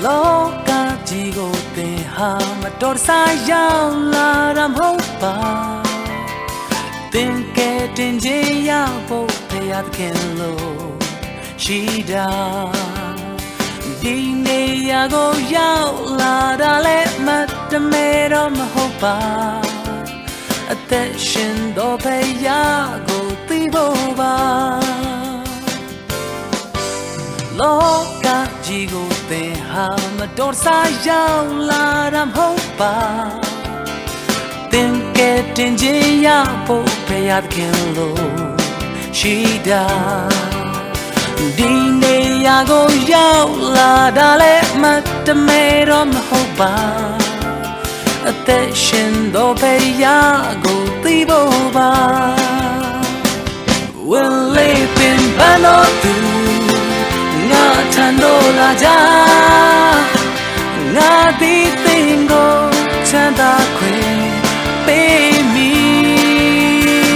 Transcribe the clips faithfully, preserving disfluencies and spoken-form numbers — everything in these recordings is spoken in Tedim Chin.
လောကကြီးကိုသင်ဟာမတော်တဆရောက်လာတာမဟုတ်ပါ။ သင်ကယ်တင်ခြင်းရဖို့ဘုရားသခင်လိုရှိတာ။ ဒီနေရာကိုရောက်လာတာလည်းမတမဲတော့မဟုတ်ပါ။ အသက်ရှင်သောဘုရားကိုသိဖို့ပါ။ လောကကြီးကိုသင်ဟာမတော်တဆရောက်လာတာမဟုတ်ပါ။ သင်ကယ်တင်ခြင်းရဖို့ဘုရားသခင်လိုရှိတာ။ ဒီနေရာကိုရောက်လာတာလည်းမတမဲတော့မဟုတ်ပါ။ အသက်ရှင်သောဘုရားကိုသိဖို့ပါ။ ဝင်လေပင်ပန်းတော်သူ ငါထံတော်လာကြ။ ငါသည်သင်ကိုချမ်းသာခွင့်ပေးမည်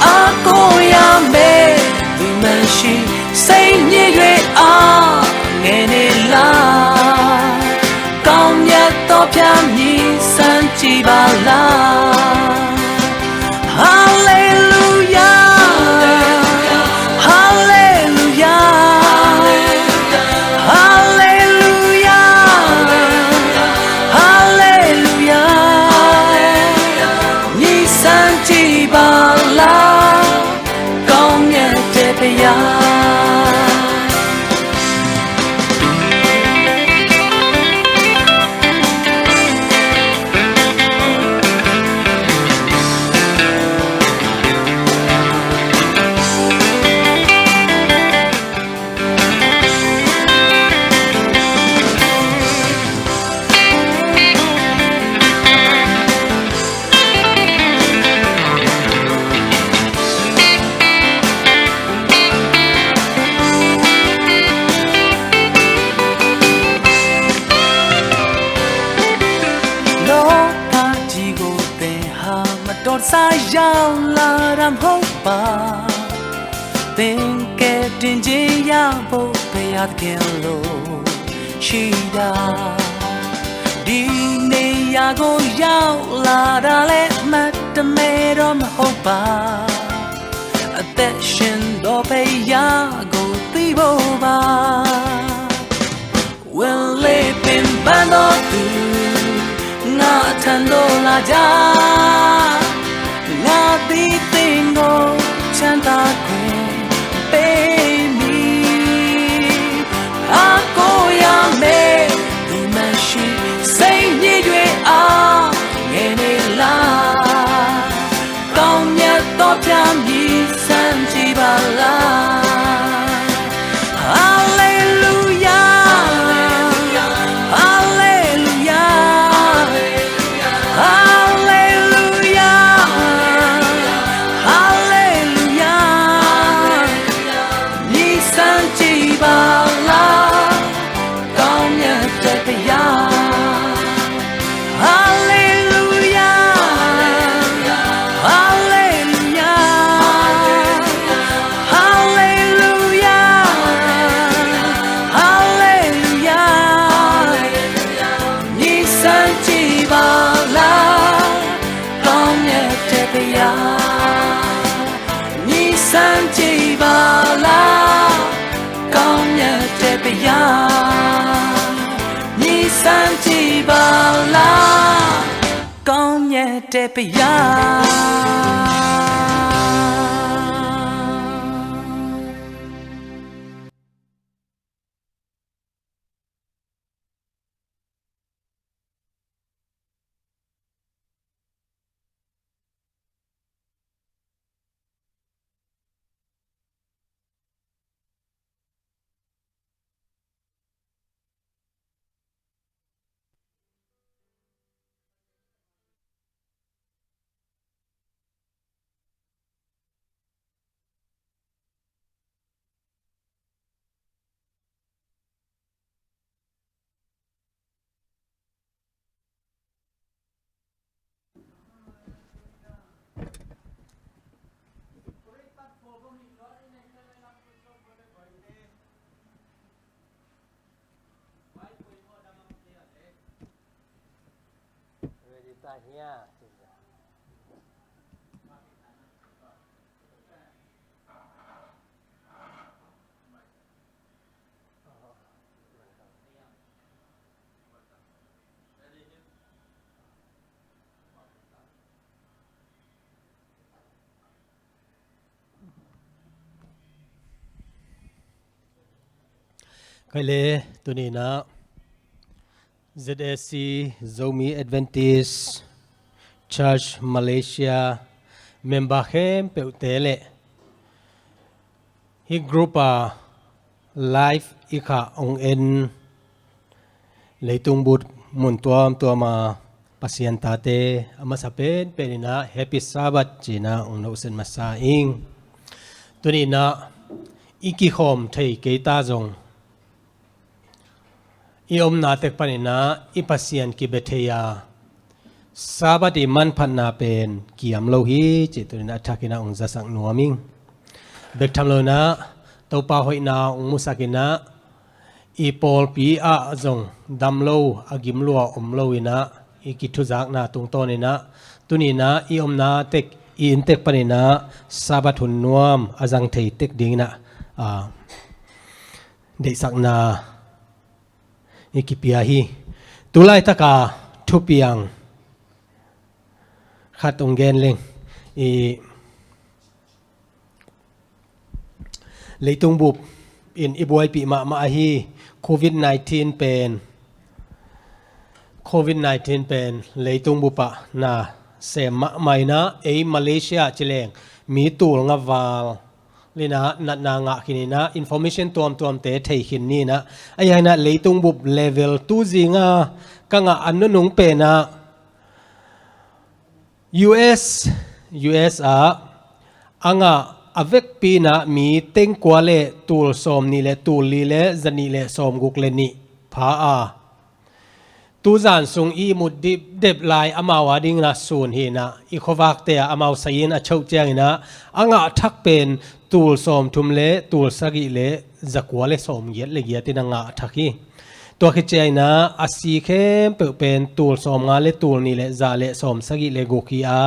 ။ အကိုရမယ်သူမရှိစိတ်ညစ်၍အားငယ်နေလား။ ကောင်းမြတ်သောဖျားမြည်ဆန်းကြည့်ပါလား။ Hallelujah, hallelujah, hallelujah, hallelujah. မြည်ဆန်းကြည့်ပါလား။ ကောင်းမြတ်တဲ့ဘုရား။ လောကကြီးကိုသင်ဟာမတော်တဆရောက်လာတာမဟုတ်ပါ။ သင်ကယ်တင်ခြင်းရဖို့ဘုရားသခင်လိုရှိတာ။ ဒီနေရာကိုရောက်လာတာလည်းမတမဲတော့မဟုတ်ပါ။ အသက်ရှင်သောဘုရားကိုသိဖို့ပါ။ ဝင်လေပင်ပန်းတော်သူ ငါထံတော်လာကြ။ ငါသည်သင်ကိုချမ်းသာခွင့်ပေးမည်။ အကိုရမယ်သူမရှိစိတ်ညစ်၍အားငယ်နေလား။ ကောင်းမြတ်သောဖျားမြည်ဆန်းကြည့်ပါလား။ Hallelujah, hallelujah, hallelujah, hallelujah. မြည်ဆန်းကြည့်ပါလား။ ကောင်းမြတ်တဲ့ဘုရား။ Hallelujah, hallelujah, hallelujah, hallelujah. မြည်ဆန်းကြည့်ပါလား။ ကောင်းမြတ်တဲ့ဘုရား။ မြည်ဆန်းကြည့်ပါလား။ ကောင်းမြတ်တဲ့ဘုရား။ မြည်ဆန်းကြည့်ပါလား။ ကောင်းမြတ်တဲ့ဘုရား။ Ahi a, ci. Kei le, tuni-in ah Z A C, Zomi Adventist Church Malaysia member khempeuhte le hih group a live i khah hong en leitung bup mun tuamtuam a Pasian tate, a masa penpen in ah Happy Sabbath ci-in ah hong nohset masa ing. Tuni-in ah i kikhawm thei kei ta zong, i omna tek panin ah i Pasian kibia thei a, Sabbath i manphatna pen kiam lo hi cih tuni-in ah a thakin ah hong zasak nuam ing. Bek tham lo-in ah Topa hoihna hong musak in ah, i pawlpi ah zong dam lo, a gim lua om lo-in ah, i kithuzakna tungtawnin ah, tuni-in ah i omna tek, i inn tek panin ah Sabbath hun nuam a zang thei tek dingin ah, a, deihsakna i kipia hi. Tu laitaka thupiang khat hong gen leng. I leitung bup in i buaipih mahmah ahi Covid nineteen pen, Covid nineteen pen leitung bup ah na sem mahmah in ah, ei Malaysia ci leng mi tul nga val in ah natna ngah khin in ah, information tuamtuamte thei khin ni in ah, ahi hangin ah leitung bup level tu zinga ka ngah a nunung pen ah U S, U S ah a ngah a vekpi in ah mi teng kua le tul sawm nih le tul li le za nih le sawm guk le nih pha a, tuzan sung i ihmut dipdep lai amau a dingin ah sun hi in ah, i khuavakte ah amau sai in a choh ciangin ah a ngah thak pen tul sawm thum le tul sagih le za kua le sawm giat le giat in a ngah thak hi. Tua khit ciangin ah a si khempeuh pen tul sawm nga le tul nih le za le sawm sagih le guk hi a,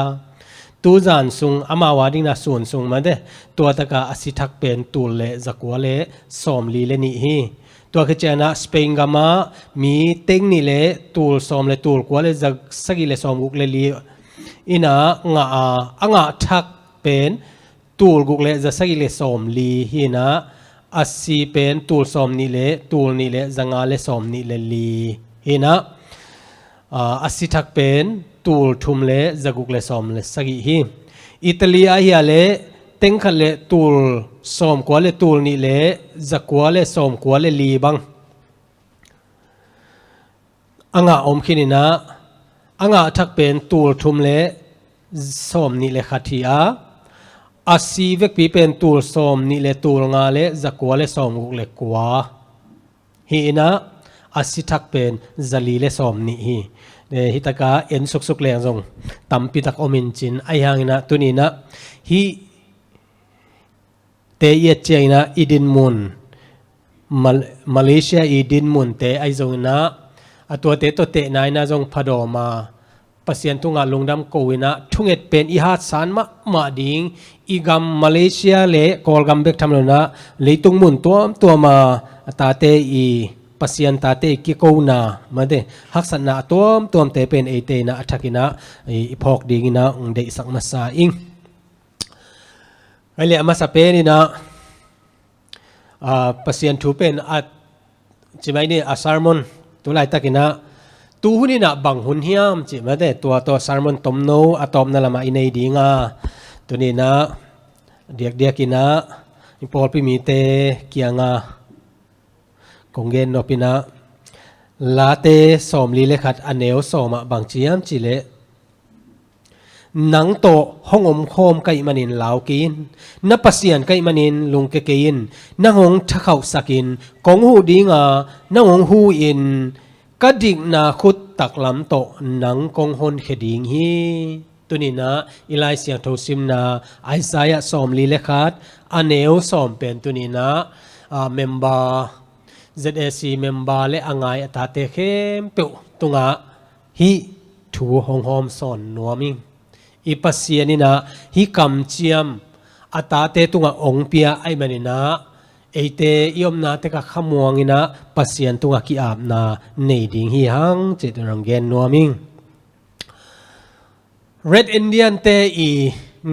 tuzan sung amau a dingin ah sun sung mah teh, tua taka a si thak pen tul le za kua le sawm li le nih hi. Tua khit ciangin ah Spain gam ah mi teng nih le tul sawm le tul kua le za sagih le sawm guk le li in ah ngah a, a ngah thak pen tul guk le za sagih le sawm li hi in ah, a si pen tul sawm nih le tul nih le za nga le sawm nih le li hi in ah, a, a si thak pen tul thum le za guk le sawm le sagih hi. Italy ah hi a le teng khat le tul sawm kua le tul nih le za kua le sawm kua le li bang a ngah om khin in ah, a ngah thak pen tul thum le sawm nih le khat hi a, a si vekpi pen tul sawm nih le tul nga le za kua le sawm guk le kua hi in ah, a si thak pen za li le sawm nih hi. Eh, hi taka en suksuk leng zong tampi tak om in cin, ahi hangin ah tuni-in ah hih te i et ciangin ah i dinmun, Mal-, Malaysia i dinmunte ahi zongin ah, a tuate tawh tehna in ah zong phadawm a, Pasian tungah lungdam ko in ah, thunget pen i hatsan mahmah ding, i gam Malaysia le Kawlgam bek tham lo-in ah, leitung mun tuamtuam a, a tate i, Pasian tate i kikona, mate, haksatna a tuamtuamte pen eite in ah a thakin ah i, i phawk dingin ah hong deihsak masa ing. Ahi leh a masa pen in ah, a, Pasian thu pen a, ci mai ni a sermon tu laitakin ah, tu hun in ah bang hun hiam cih mate, tua tawh sermon tomno a tawpna lamah i nei ding a, tuni-in ah diakdiakin ah i pawlpi mite kiangah kong gen nop in ah, Late sawmli le khat a neu sawm ah bang ci hiam cih leh, nang tawh hong omkhawm ka hih manin lau kei in, na Pasian ka hih manin lungkia kei in, nang hong thakhauhsak in, kong huh ding a, nang hong hu in, ka dikna khut taklam tawh nang kong honkhia ding hi. Tuni-in ah i Lai Siangtho simna Isaiah sawmli le khat a neu sawm pen tuni-in ah, a, member, Z A C member le a ngai a tate khempeuh tungah hih thu hong hawm sawn nuam ing. I Pasian in ah hih kamciam a tate tungah hong pia ahih manin ah eite i omna tek ah khamuang in ah Pasian tungah ki-apna nei ding hi hang cih tawh hong gen nuam ing. Red Indian te i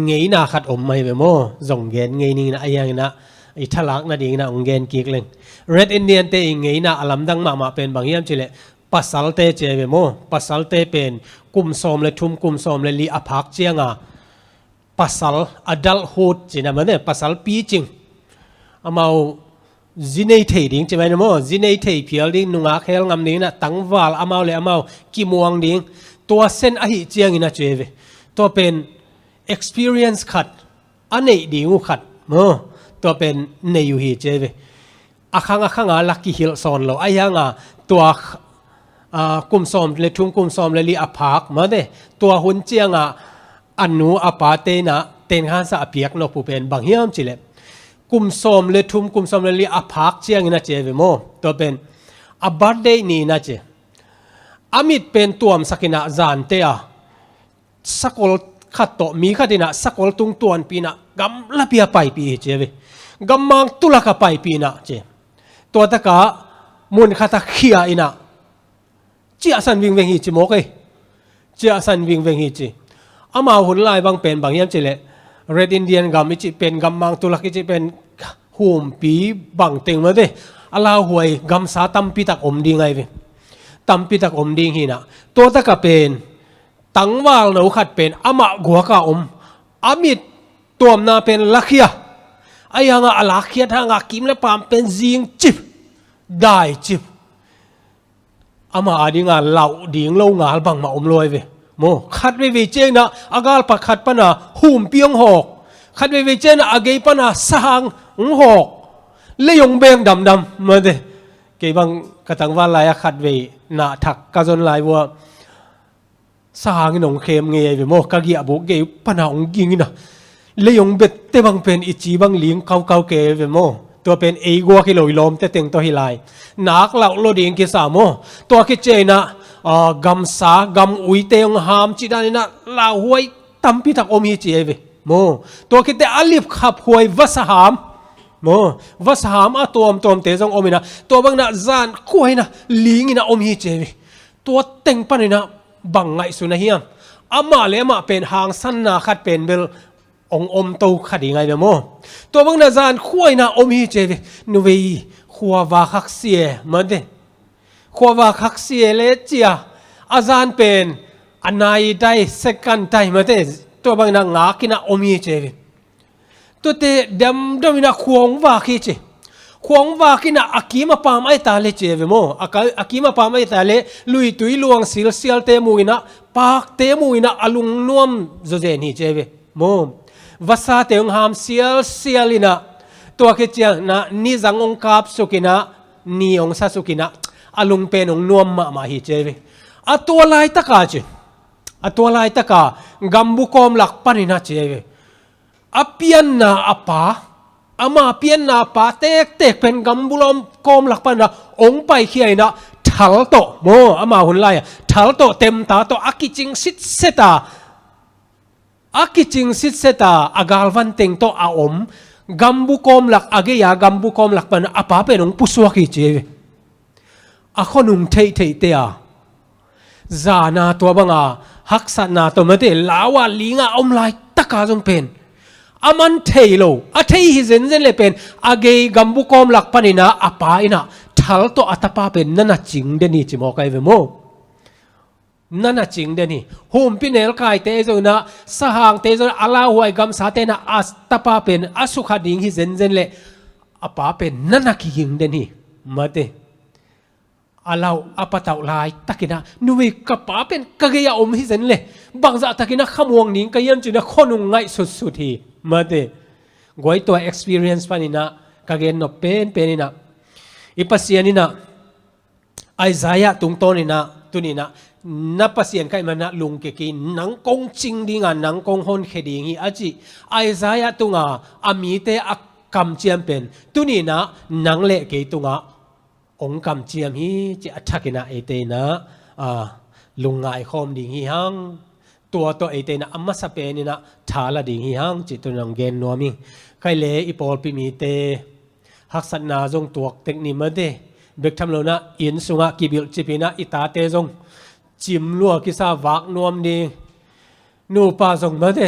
ngeina khat om mai ve maw? Zong gen ngei ning in ah, ahi hangin ah i thalak nadingin ah hong gen kik leng. Red Indian te i ngeina a lamdang mahmah pen bang hiam cih leh, pasalte ci ai ve maw? Pasalte pen kum sawm le thum, kum sawm le li a phak ciang a, pasal adulthood ci na mah ne, pasal picing. Amau zi nei thei ding ci mai na maw, zi nei thei phial ding, nungak hel ngam ding in ah tangval amau le amau kimuang ding. Tua sen ahih ciangin ah ci ai ve. Tua pen experience khat, a neih ding uh khat maw, tua pen nei uh hi ci ai ve. A khang a khang a la kihilh sawn lo, ahi hang a tua, ah, kum sawm le thum, kum sawm le li a phak mah ne, tua hun ciang a a nu a pate in ah tenkhansa a piak nop uh pen bang hiam cih leh, kum sawm le thum, kum sawm le li a phak ciangin ah ci ai ve maw? Tua pen a birthday ni in ah ci, a mit pen tuamsak in ah zante a, sakol khat tawh mi khat in ah sakol tung tuanpih in ah gamlapi ah paipih hi ci ai ve. Gammang tulak ah paipih in ah ci. Tua tak ah mun khat ah khia in ah ciahsan vingveng hi ci mawk ei. Ciahsan vingveng hi ci. Amau hun lai bang pen bang hiam cih leh, Red Indian gam i cih pen, gammang tulak i cih pen, humpi bang teng mah ve, a lauhuai gamsa tampi tak om ding ai ve. Tampi tak om ding hi in ah, tua tak ah pen tangval no khat pen amah guak a om. A mit tuamna pen lakhia. Ahi hang a a lakkhiat hang a kim le paam pen zing cip, dai cip. Amah a ding a lauh ding lo ngal bangmah om lo ai ve maw? Khat veivei ciang in ah a galpak khat pan a humpi hong hawk. Khat veivei ciang in ah a gei pan a sahang hong hawk. Lei hong beng damdam mah ne. Kei bang ka tangval lai ah khat vei na thak ka zon lai uh a, sahang in hong khem ngei ai ve maw? Ka giahbuk gei pan a hong ging in ah, lei hong bette bang pen i ci bang ling kaukau kei ai ve maw? Tua pen ei guak hi lo, i lawmte teng tawh hi lai. Nak lauh lo ding kisa maw? Tua khit ciang in ah, ah, gamsa, gam uite hong ham cih dan in ah lauhuai tampi tak om hi ci ai ve maw? Tua khit teh a lipkhaphuai vasaham maw? Vasaham a tuamtuamte zong om in ah, tua bang in ah zan khuai in ah ling in ah om hi ci ai ve. Tua teng pan in ah bang ngaihsun a hiam? Amah le amah pen hangsanna khat pen bel hong om to kha ding ai ve maw? Tua bang in ah zan khuai in ah om hi ci ai ve. Nuvei, khuava khaksia mah ne. Khuava khaksia le ci a, a zan pen a nai tai, second tai mah ne. Tua bang in ah ngak in ah om hi ci ai ve. Tuate damdam in ah khua hong vak hi ci. Khua hong vak in ah a kim a paam ai ta le ci ai ve maw? A ka, a kim a paam ai ta le, luitui luang silsialte mu in ah, pakte mu in ah a lungnuam zawzen hi ci ai ve maw? Vasate hong ham sialsial in ah, tua khit ciang in ah nizang hong kapsuk in ah, ni hong sasuk in ah, a lung pen hong nuam mahmah hi ci ai ve. A tua laitak a ci, a tua laitak a gambu kawmlak pan in ah ci ai ve. A pianna a pa, ama pianna a pa tektek pen gambu lawm kawmlak pan in ah hong paikhia in ah, thal tawh maw, ama hun lai a thal tawh, temta tawh a kicing sitset a, a kicing sitset a, a galvan teng tawh a om gambu kawmlak, a gei a gambu kawmlak pan a pa pen hong pusuak hi ci ai ve. A khuanung theihtheihte a, zana tua bang a haksatna tawh mate, lau a ling a om laitak a zong pen a man thei lo, a thei hi zenzen le pen, a gei gambu kawmlak pan in ah a pa in ah thal tawh a tapa pen na na cing den hi ci mawk ai ve maw? Na na cing den hi. Humpi nelkaite zong in ah, sahangte zong in ah, a lauhuai gamsate in ah a tapa pen a sukha ding hi zenzen le a pa pen na na kiging den hi. Mate. A lau a patauh laitak in ah, nuvei, ka pa pen ka gei a om hi zen le, bangzah tak in ah khamuang ning ka hiam ci in ah khuanung ngaih sutsut hi. Mate. Guai, tua experience pan in ah ka gen nop penpen in ah, i Pasian in ah Isaiah tungtawn in ah, tuni in ah, na Pasian ka hih manin ah lungkia kei in, nang kong cing ding a, nang kong honkhia ding hi a ci. Isaiah tungah a mite a kamciam pen tuni in ah nang le kei tungah hong kamciam hi ci a thak in ah eite in ah, ah, lungngai khawm ding hi hang. Tua tawh eite in ah a masa pen in ah tha la ding hi hang cih tu-in ah hong gen nuam ing. Khai le i pawlpi mite haksatna zong tuak tek ni mate. Bek tham lo in ah inn sungah kibilh cip in ah i tate zong cim lua kisa vak nuam ding. Nupa zong mate,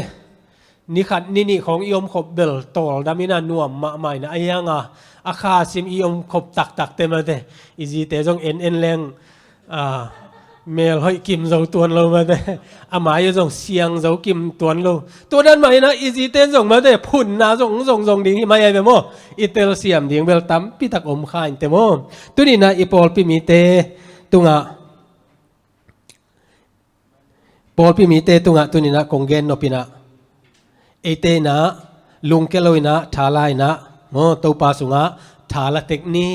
ni khat ni nih khawng i om khop bel tawldam in ah nuam mahmah in ah, ahi hang a, a kha sim i om khop taktak te mate, i zite zong en en leng, a, mel hoih kim zo tuan lo mate, a mai zong siang zo kim tuan lo. Tua dan mah in ah i zite zong mate, phunna zong zong zong ding hi mai ai ve maw. I telsiam ding bel tampi tak om kha in te maw. Tuni in ah i pawlpi mite tungah, pawlpi mite tungah tuni in ah kong gen nop in ah, eite in ah lungke lo in ah tha la in ah maw, Topa sungah tha la tek ni.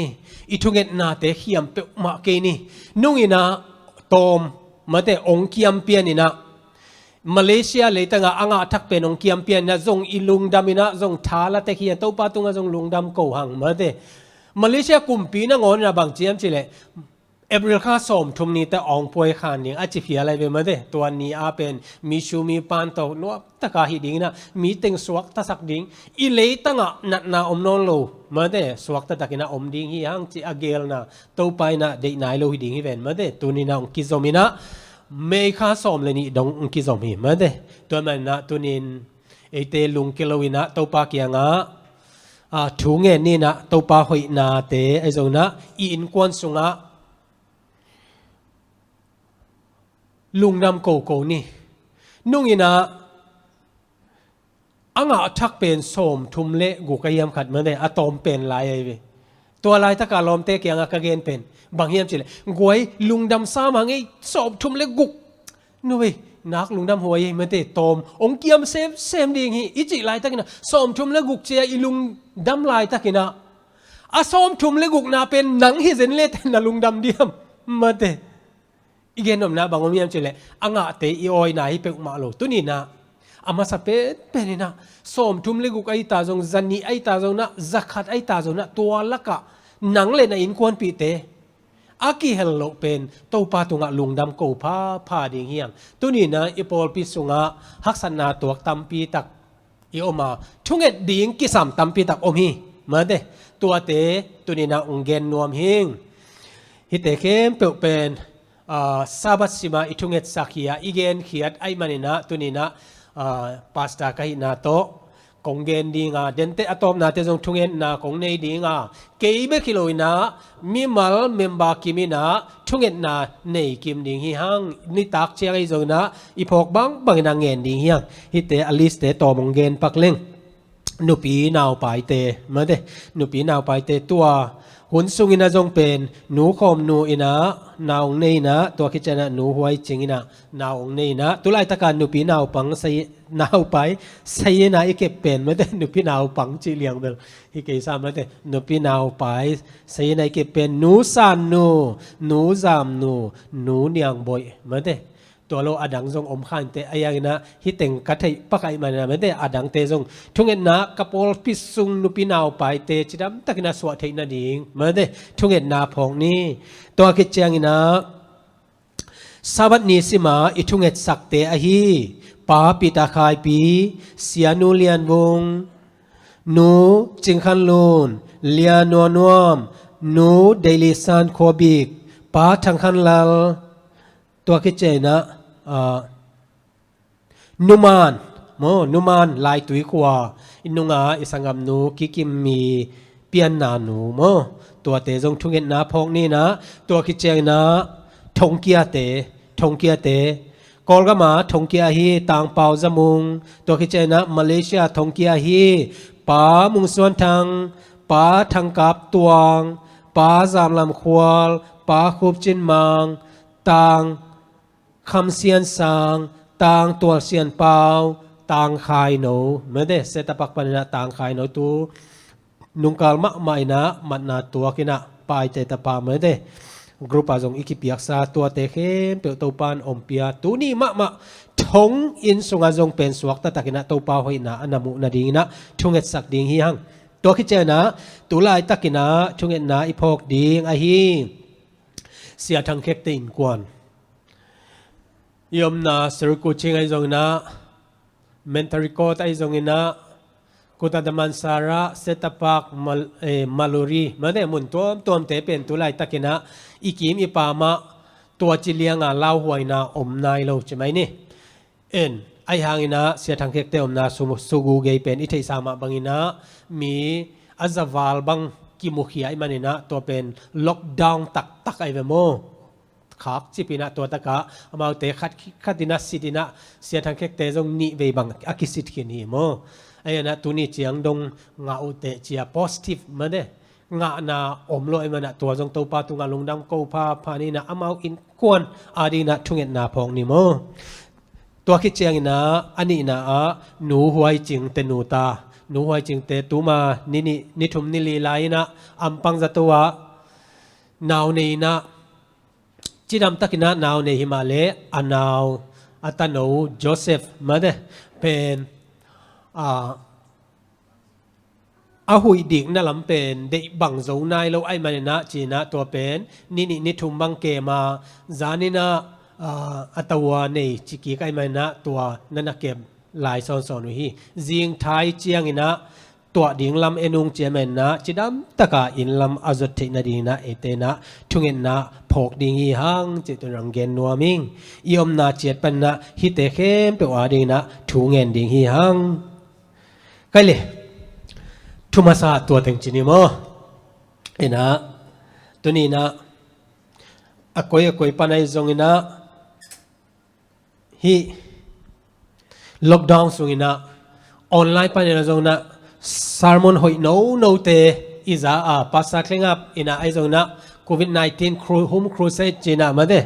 I thungetnate khiam peuhmah kei ni. Nung in ah tawm mate hong kiam pian in ah, Malaysia leitangah a ngah thak pen hong kiam pian in ah zong i lungdam in ah zong tha la tek hi a, Topa tungah zong lungdam ko hang mate. Malaysia kumpi nangawn in ah bang ci hiam cih leh, April kha sawmthum ni teh awngpuai khan ding a ci phial lai ve mate. Tua ni a pen mi su mi pan tawh nuam taka hih ding in ah, mi teng suaktasak ding, i leitangah natna om nawn lo mate, suakta tak in ah om ding hi hang cih a gelna, Topa in ah deih nai lo hi ding hi ven mate. Tuni in ah hong kizom in ah, May kha sawm le nih dong hong kizom hi mate. Tua man in ah tuni in eite lungke lo in ah Topa kiangah, a, thu ngen ni in ah, Topa hoihnate ahi zong in ah i innkuan sungah lungdam koko ni. Nung in ah a ngah thak pen sawmthum le guk a hiam khat mate, a tawm pen lai ahi ve. Tua laitak a lawmte kiangah ka gen pen bang hiam cih leh, guai, lungdam sam hang ei, sawmthum le guk. Nu ei, nak lungdam huai ei mate, tawm hong kiam semsem ding hi i cih laitak in ah, sawmthum le guk ci a i lungdam laitak in ah, a sawmthum le gukna pen nang hi zen le teh na lungdam diam mate. I gen nopna bang om hiam cih leh, a ngahte i awina hi peuhmah lo. Tuni in ah a masa penpen in ah, sawmthum le guk ahi ta zong, zanih ahi ta zong in ah, zakhat ahi ta zong in ah, tua lakah nang le na innkuanpihte a kihel loh pen Topa tungah lungdam ko phapha ding hi hang. Tuni in ah i pawlpi sungah haksatna tuak tampi tak i om a, thunget ding kisam tampi tak om hi mate. Tuate tuni in ah hong gen nuam hing. Hihte khempeuh pen, a, Sabbath sim a i thungetsak hi a, i genkhiat ahih man in ah tuni in ah, a, pastor ka hihna tawh kong gen ding a, denteh a tawpnate zong thungetna kong nei ding a, kei bek hi lo in ah mimal member kim in ah thungetna nei kim ding hi hang. Nitak ciang ahi zong in ah i phawk bangbang in ah ngen ding hi hang. Hihte a list-te tawm hong gen pak leng. Nupi naupaite mate, nupi naupaite tua hun sung in ah zong pen nu khawmnu in ah nau hong nei in ah, tua khit ciang in ah nu huai cing in ah nau hong nei in ah, tu laitak a nupi naupang sai, naupai sai in ah i kep pen mate, nupi naupang cih liang bel hi kei sam mate, nupi naupai sai in ah i kep pen nu Sannu, nu Zamnu, nu Niangboih mate. Tua lo adang zong om kha in teh, ahi hang in ah hih teng ka theih pak ahih man in ah mate, adangte zong thungetna ka pawlpi sung nupi naupaite cidam tak in ah suah theih nading mate, thungetna phawk ni. Tua khit ciang in ah Sabbath ni sim a i thungetsakte ahi Pa Peter Khaipi, Sianu Lian Vung, Nu Cing Khan Lun, Lia Nua Nuam, Nu Daily San Khua Bik, Pa Thang Khan Lal, tua khit ciang in ah, a, Nu Man maw, Nu Man Laitui khua, i nunga i sanggamnu Kikim mi pianna nu maw, tuate zong thungetna phawk ni in ah, tua khit ciang in ah Thongkiate, Thongkiate, Kawlgam a Thongkia ahi Tangpau Zamung, tua khit ciang in ah Malaysia Thongkia ahi Pa Mung Suan Thang, Pa Thang Kap Tuang, Pa Zam Lam Khual, Pa Khup Cin Mang, Tang Kham Sian Sang, Tang Tual Sian Pau, Tang Khai No mate, Setapak pan in ah Tang Khai No tu nungkal mahmah in ah matna tuak in ah Paite tapa mate, group ah zong i kipiaksa, tuate khempeuh Topa in ompih a, tuni mahmah Thong inn sungah zong pen suakta tak in ah Topa hoihna a na muh nading in ah thungetsak ding hi hang. Tua khit ciang in ah tu laitak in ah thungetna i phawk ding ahi Sia Thang Khekte innkuan. I omna Sri Kuching ahi zongin ah, Mantarikot ahi zongin ah, Kutha Damansara, Setapak, Mal- eh, Maluri, mate mun tuamtuamte pen tu laitakin ah i kim i pam ah tua ci lianga lauhuaina om nai lo ci mai ni. En, ahi hangin ah Sia Thang Khekte omna Su- Sugu gei pen i theihsa mah bangin ah mi a za val bang kimukhia ahih manin ah tua pen lockdown taktak ahi ve maw. Khakcip in ah tua takah amaute khat khat in ah sit in ah Sia Thang Khekte zong nih vei bang a kisit khin hi maw. Ahi hangin ah tuni ciang dong ngah uh teh ci-a positive mate ngahna om lo ahih manin ah tua zong Topa tungah lungdam ko phapha ni in ah amau innkuan adingin ah thungetna phawk ni maw. Tua khit ciangin ah a nihna ah Nu Huai Cingte nu ta, Nu Huai Cingte tuma ni nih, ni thum ni li lai in ah ampang zato ah nau nei in ah cidam takin ah nau nei hi mah leh a nau a tano Joseph mate pen a a huih dikna lam pen deih bang zo nai lo ahih manin ah ci in ah tua pen ni nih ni thum bang kem a zan in ah a tawa nei ci kik ahih manin ah tua na na kem lai sawnsawn uh hi. Zing thai ciangin ah tuah ding lam en ung ci ahih manin ah cidam taka inn lam a zot theih nadingin ah eite in ah thungetna phawk ding hi hang cih tun rang gen nuam ing. I omna ciat panin ah hihte khempeuh adingin ah thu ngen ding hi hang. Kai le thu masa tua teng ci ni maw. In ah tuni in ah a koi a koi pan ahi zongin ah hih lockdown sungin ah online panin ah zong in ah sermon hoih nonote i za a Pastor Klingap in ah ahi zongin ah Covid nineteen cru- Home Crusade ci in ah mate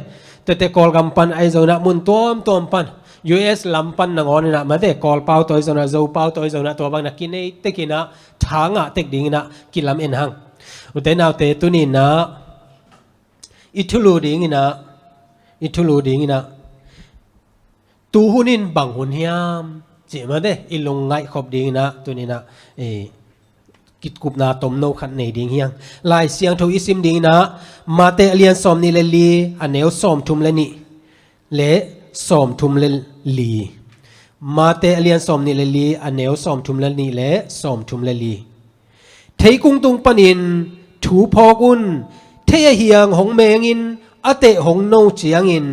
tuate Kawlgam pan ahi zongin ah mun tuamtuam pan U S lam pan nangawn in ah mate Kawlpau tawh ahi zongin ah Zopau tawh ahi zongin ah tua bang na kinei tekin ah tha ngah tek dingin ah kilam en hang. Ute naute tuni in ah i thulu dingin ah i thulu dingin ah tu hun in bang hun hiam cih mate i lungngaih khop dingin ah tuni in ah i kitkupna tomno khat nei ding hi hang. Lai Siangtho i sim dingin ah Mate a lian sawm nih le li a neu sawm thum le nih le sawm thum le li. Mate a lian sawm nih le li a neu sawm thum le nih le sawm thum le li. Theikung tung panin thu phawk un. Thei a hiang hong mengin a teh hong no ciangin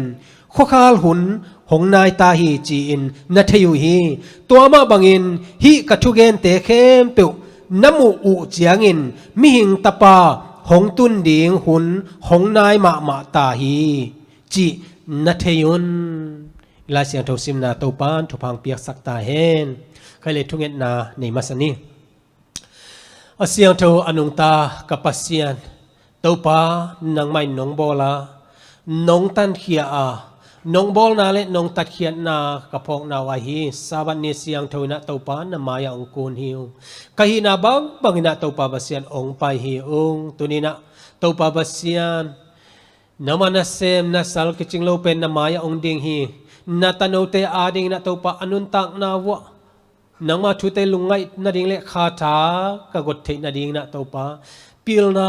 khuakhal hun hong nai ta hi ci-in na thei uh hi. Tua mah bangin hih ka thugente khempeuh na muh uh ciangin Mihing Tapa hong tun ding hun hong nai mahmah ta hi cih na thei un. Lai Siangtho simna Topan thupha piaksak ta hen. Khai le thungetna nei masa ni. A siangtho a nungta ka Pasian, Topa nangmah in nong bawl a, nong tankhia a, nong bawlna le nong tatkhiatna ka phawkna uh ahi Sabbath ni siangtho in ah Topa na mai-ah hong kun hi ung. Ka hihna bangbang in ah Topa Pasian hong pai hi ung. Tuni in ah Topa Pasian, nangmah nasem nasal kicing lo pen na mai-ah hong ding hi. Na tanote ading in ah Topa a nuntakna uh ah nangma thute lungngaih nading le khatha ka got theih nading in ah Topa pilna,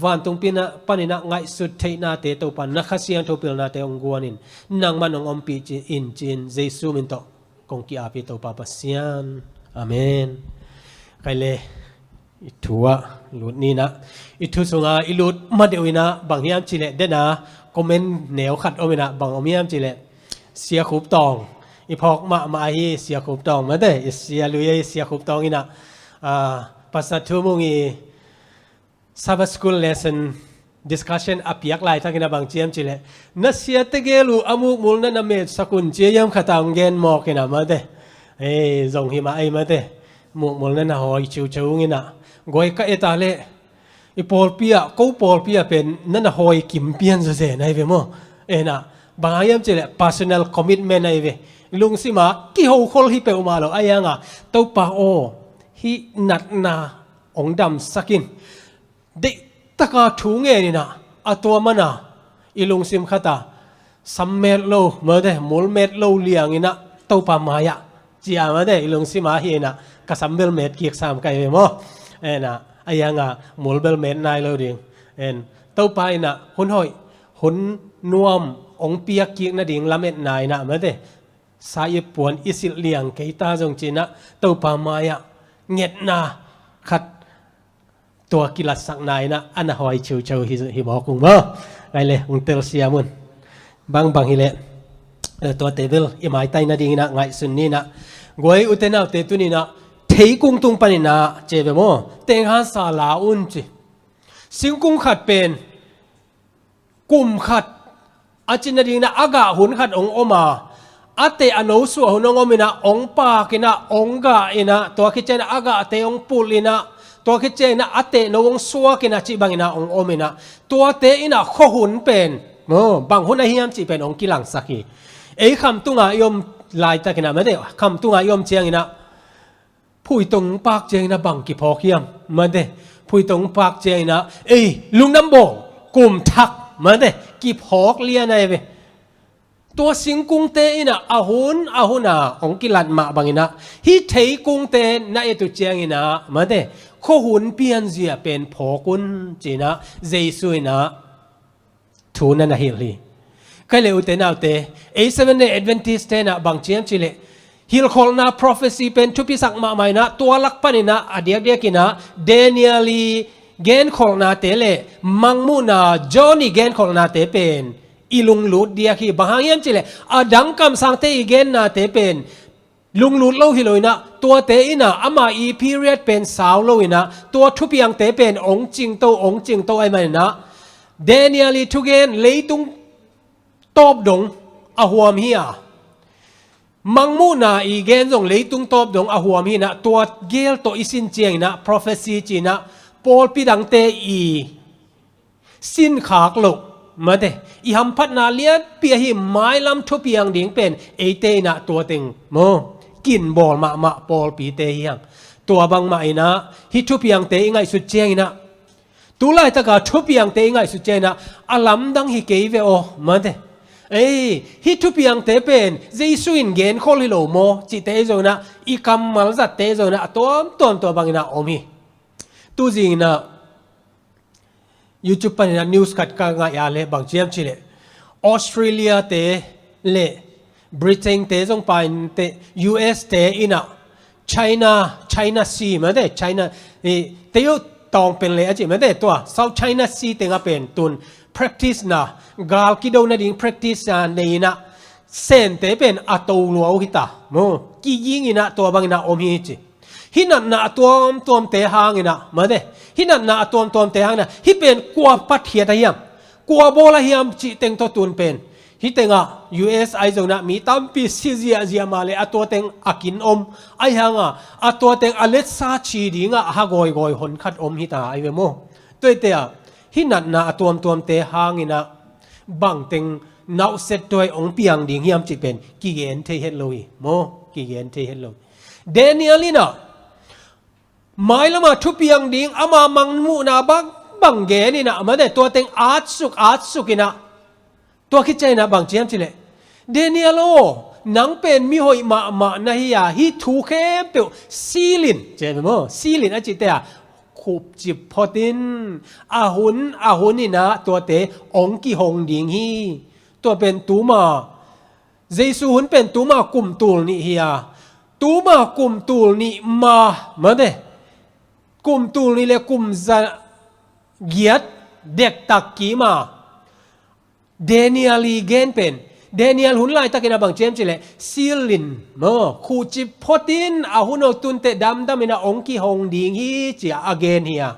vantung pilna panin ah ngaihsut theihnate Topa na Kha Siangtho pilnate hong guan in nangmah nong ompih ci-in ci-in Jesu min tawh kong ki-ap hi Topa Pasian. Amen. Khai le i thu ah lut ni in ah, i thu sungah i lut ma deuh in ah bang hiam cih leh den a comment neu khat om in ah bang om hiam cih leh Sia Khup Tawng i phawk mahmah ahi Sia Khup Tawng mate i Sia Lui ahi Sia Khup Tawng in ah, ah, Pastor Thu Mung i Sabbath School lesson discussion a piak laitakin a bang ci hiam cih leh na siate gel uh a mukmul na na metsak un ci hiam khat a hong gen mawk in ah mate. Ei, zong hi mah ei mate. Mukmul na na hawi ciuciu ung in ah guai ka et a leh i pawlpi ah, ko pawlpi ah pen na na hawi kim pian zawzen ahi ve maw. En ah bang hang hiam cih leh personal commitment ahi ve. Lungsim ah kihokhol hi peuhmah lo ahi hang a Topa aw, hih natna hong damsak in. Deih taka thu ngen in ah a tua man a i lungsim khat a sam met lo mate, mul met lo liang in ah Topa mai-ah ci a mate i lungsim ah hi in ah ka sam bel met kik sam ka hi ve maw. En ah ahi hang a mul bel met nai lo ding. En, Topa in ah hun hoih, hun nuam, hong piak kik nading lametna in ah, mate, sa i puan i silh liang kei ta zong ci-in ah, Topa mai-ah ngetna khat tua kilatsakna in ah a na hoi ciuciu hi, hi mawk ung maw. Ngai le, hong telsiam un. Bangbang hi leh, eh, tuate bel i maitai nading in ah ngaihsun ni in ah. Guai, ute naute, tuni in ah theikung tung panin ah ci ve maw, tenghansa la un ci. Singkung khat pen kum khat a cih nading in ah a gah hun khat hong om a, a teh a no suah hun hong om in ah, hong paak in ah, hong gah in ah, tua khit ciangin ah a gahte hong pulh in ah, tua khit ciangin ah a teh no hong suak in ah, cih bangin ah hong om in ah, tuate in ah khuahun pen, maw, bang hun ahi hiam cih pen hong kilangsak hi. Ei khamtung a i om laitakin ah, mate, khamtung a i om ciangin ah, phuitong paak ciangin ah bang kiphawk hiam, mate? Phuitong paak ciangin ah, ei, lungdam bawl, kum thak, mate, kiphawk lian ahi ve. Tua singkungte in ah a hun a hun a hong kilat mah bangin ah, hih theikungte na et uh ciangin ah, mate, khuahun pianzia pen phawk un ci-in ah Jesu in ah thu na na hilh hi. Kei le, ute naute, ei Seventh Day Adventist-te in ah bang ci hiam cih leh, hilhkholhna, prophecy pen thupisak mahmah in ah, tua lak panin ah a diakdiakin ah Daniel i genkholhnate le Mangmuhna John i genkholhnate pen i lunglut diak hi. Bang hang hiam cih leh, a dang kamsangte i gennate pen lunglut lo hi lo in ah, tuate in ah ama i period pen sau lo in ah, tua thupiangte pen hong cingto, hong cingto ahih manin ah, Daniel i thugen leitung tawp dong a huam hi a, Mangmuhna i gen zong leitung tawp dong a huam hi in ah, tua gel tawh i sin ciangin ah, prophecy ci-in ah, pawlpi dangte i sinkhak loh, mate, i hamphatna lianpi ahi mailam thupiang ding pen eite in ah tua teng, maw, kinbawl mahmah pawlpite hi hang. Tua bangmah in ah hih thupiangte i ngaihsut ciangin ah, tu laitaka thupiangte i ngaihsut ciangin ah, a lamdang hi kei ve aw, mate. Ei, hih thupiangte pen Jesu in genkhol hi lo maw cihte i zong in ah, i kammal zatte i zong in ah, a tuamtuam tua bangin ah om hi. Tuzing in ah YouTube panin ah news khat ka ngaih a leh, bang ci hiam cih leh, Australia-te le Britain-te zong painteh, U S-te in ah China, China Sea, mate, China, i, te uh tawng pen le a cih, mate, tua South China Sea teng ah pen tun practice-na, gal kido nading practice-na nei in ah, sente pen a to lua uh hi ta, maw, kiging in ah tua bangin ah om hi ci. Hih natna a tuamtuamte hangin ah, mate, hih natna a tuamtuamte hangin ah, hih pen kua phat khiat ahi hiam, kua bawl ahi hiam cih teng tawh tun pen, hih teng ah U S ahi zong in ah mi tampi si ziahziah mah leh, a tua teng a kin om, ahi hang a, a tua teng a letsa ci ding ah a ha gawigawi hon khat om hi ta ahi ve maw. Tuate ah, hih natna a tuamtuamte hangin ah bangteng nauhset tuai hong piang ding hiam cih pen kigen thei het lo hi, maw, kigen thei het lo. Daniel in ah mailam a thupiang ding ama Mangmuhna bangbang gen in ah, mate, tua teng atsuk atsuk in ah, tua khit ciangin ah bang ci hiam cih leh, Daniel aw, nang pen mi hoih mahmah na hi a, hih thu khempeuh seal in, ci hiam maw, seal in a cihte ah, khupcip phot in, a hun a hun in ah tuate hong kihong ding hi. Tua pen tuma, Jesu hun pen tuma kum tul nih hi a, tuma kum tul nih ma, mate, kum tul nih le kum za giat dektak kim a, Daniel i gen pen, Daniel hun laitakin ah bang ci hiam cih leh, seal in, maw, khupcip phot in, a hun aw, tunteh damdam in ah hong kihong ding hi ci-a a gen hi a.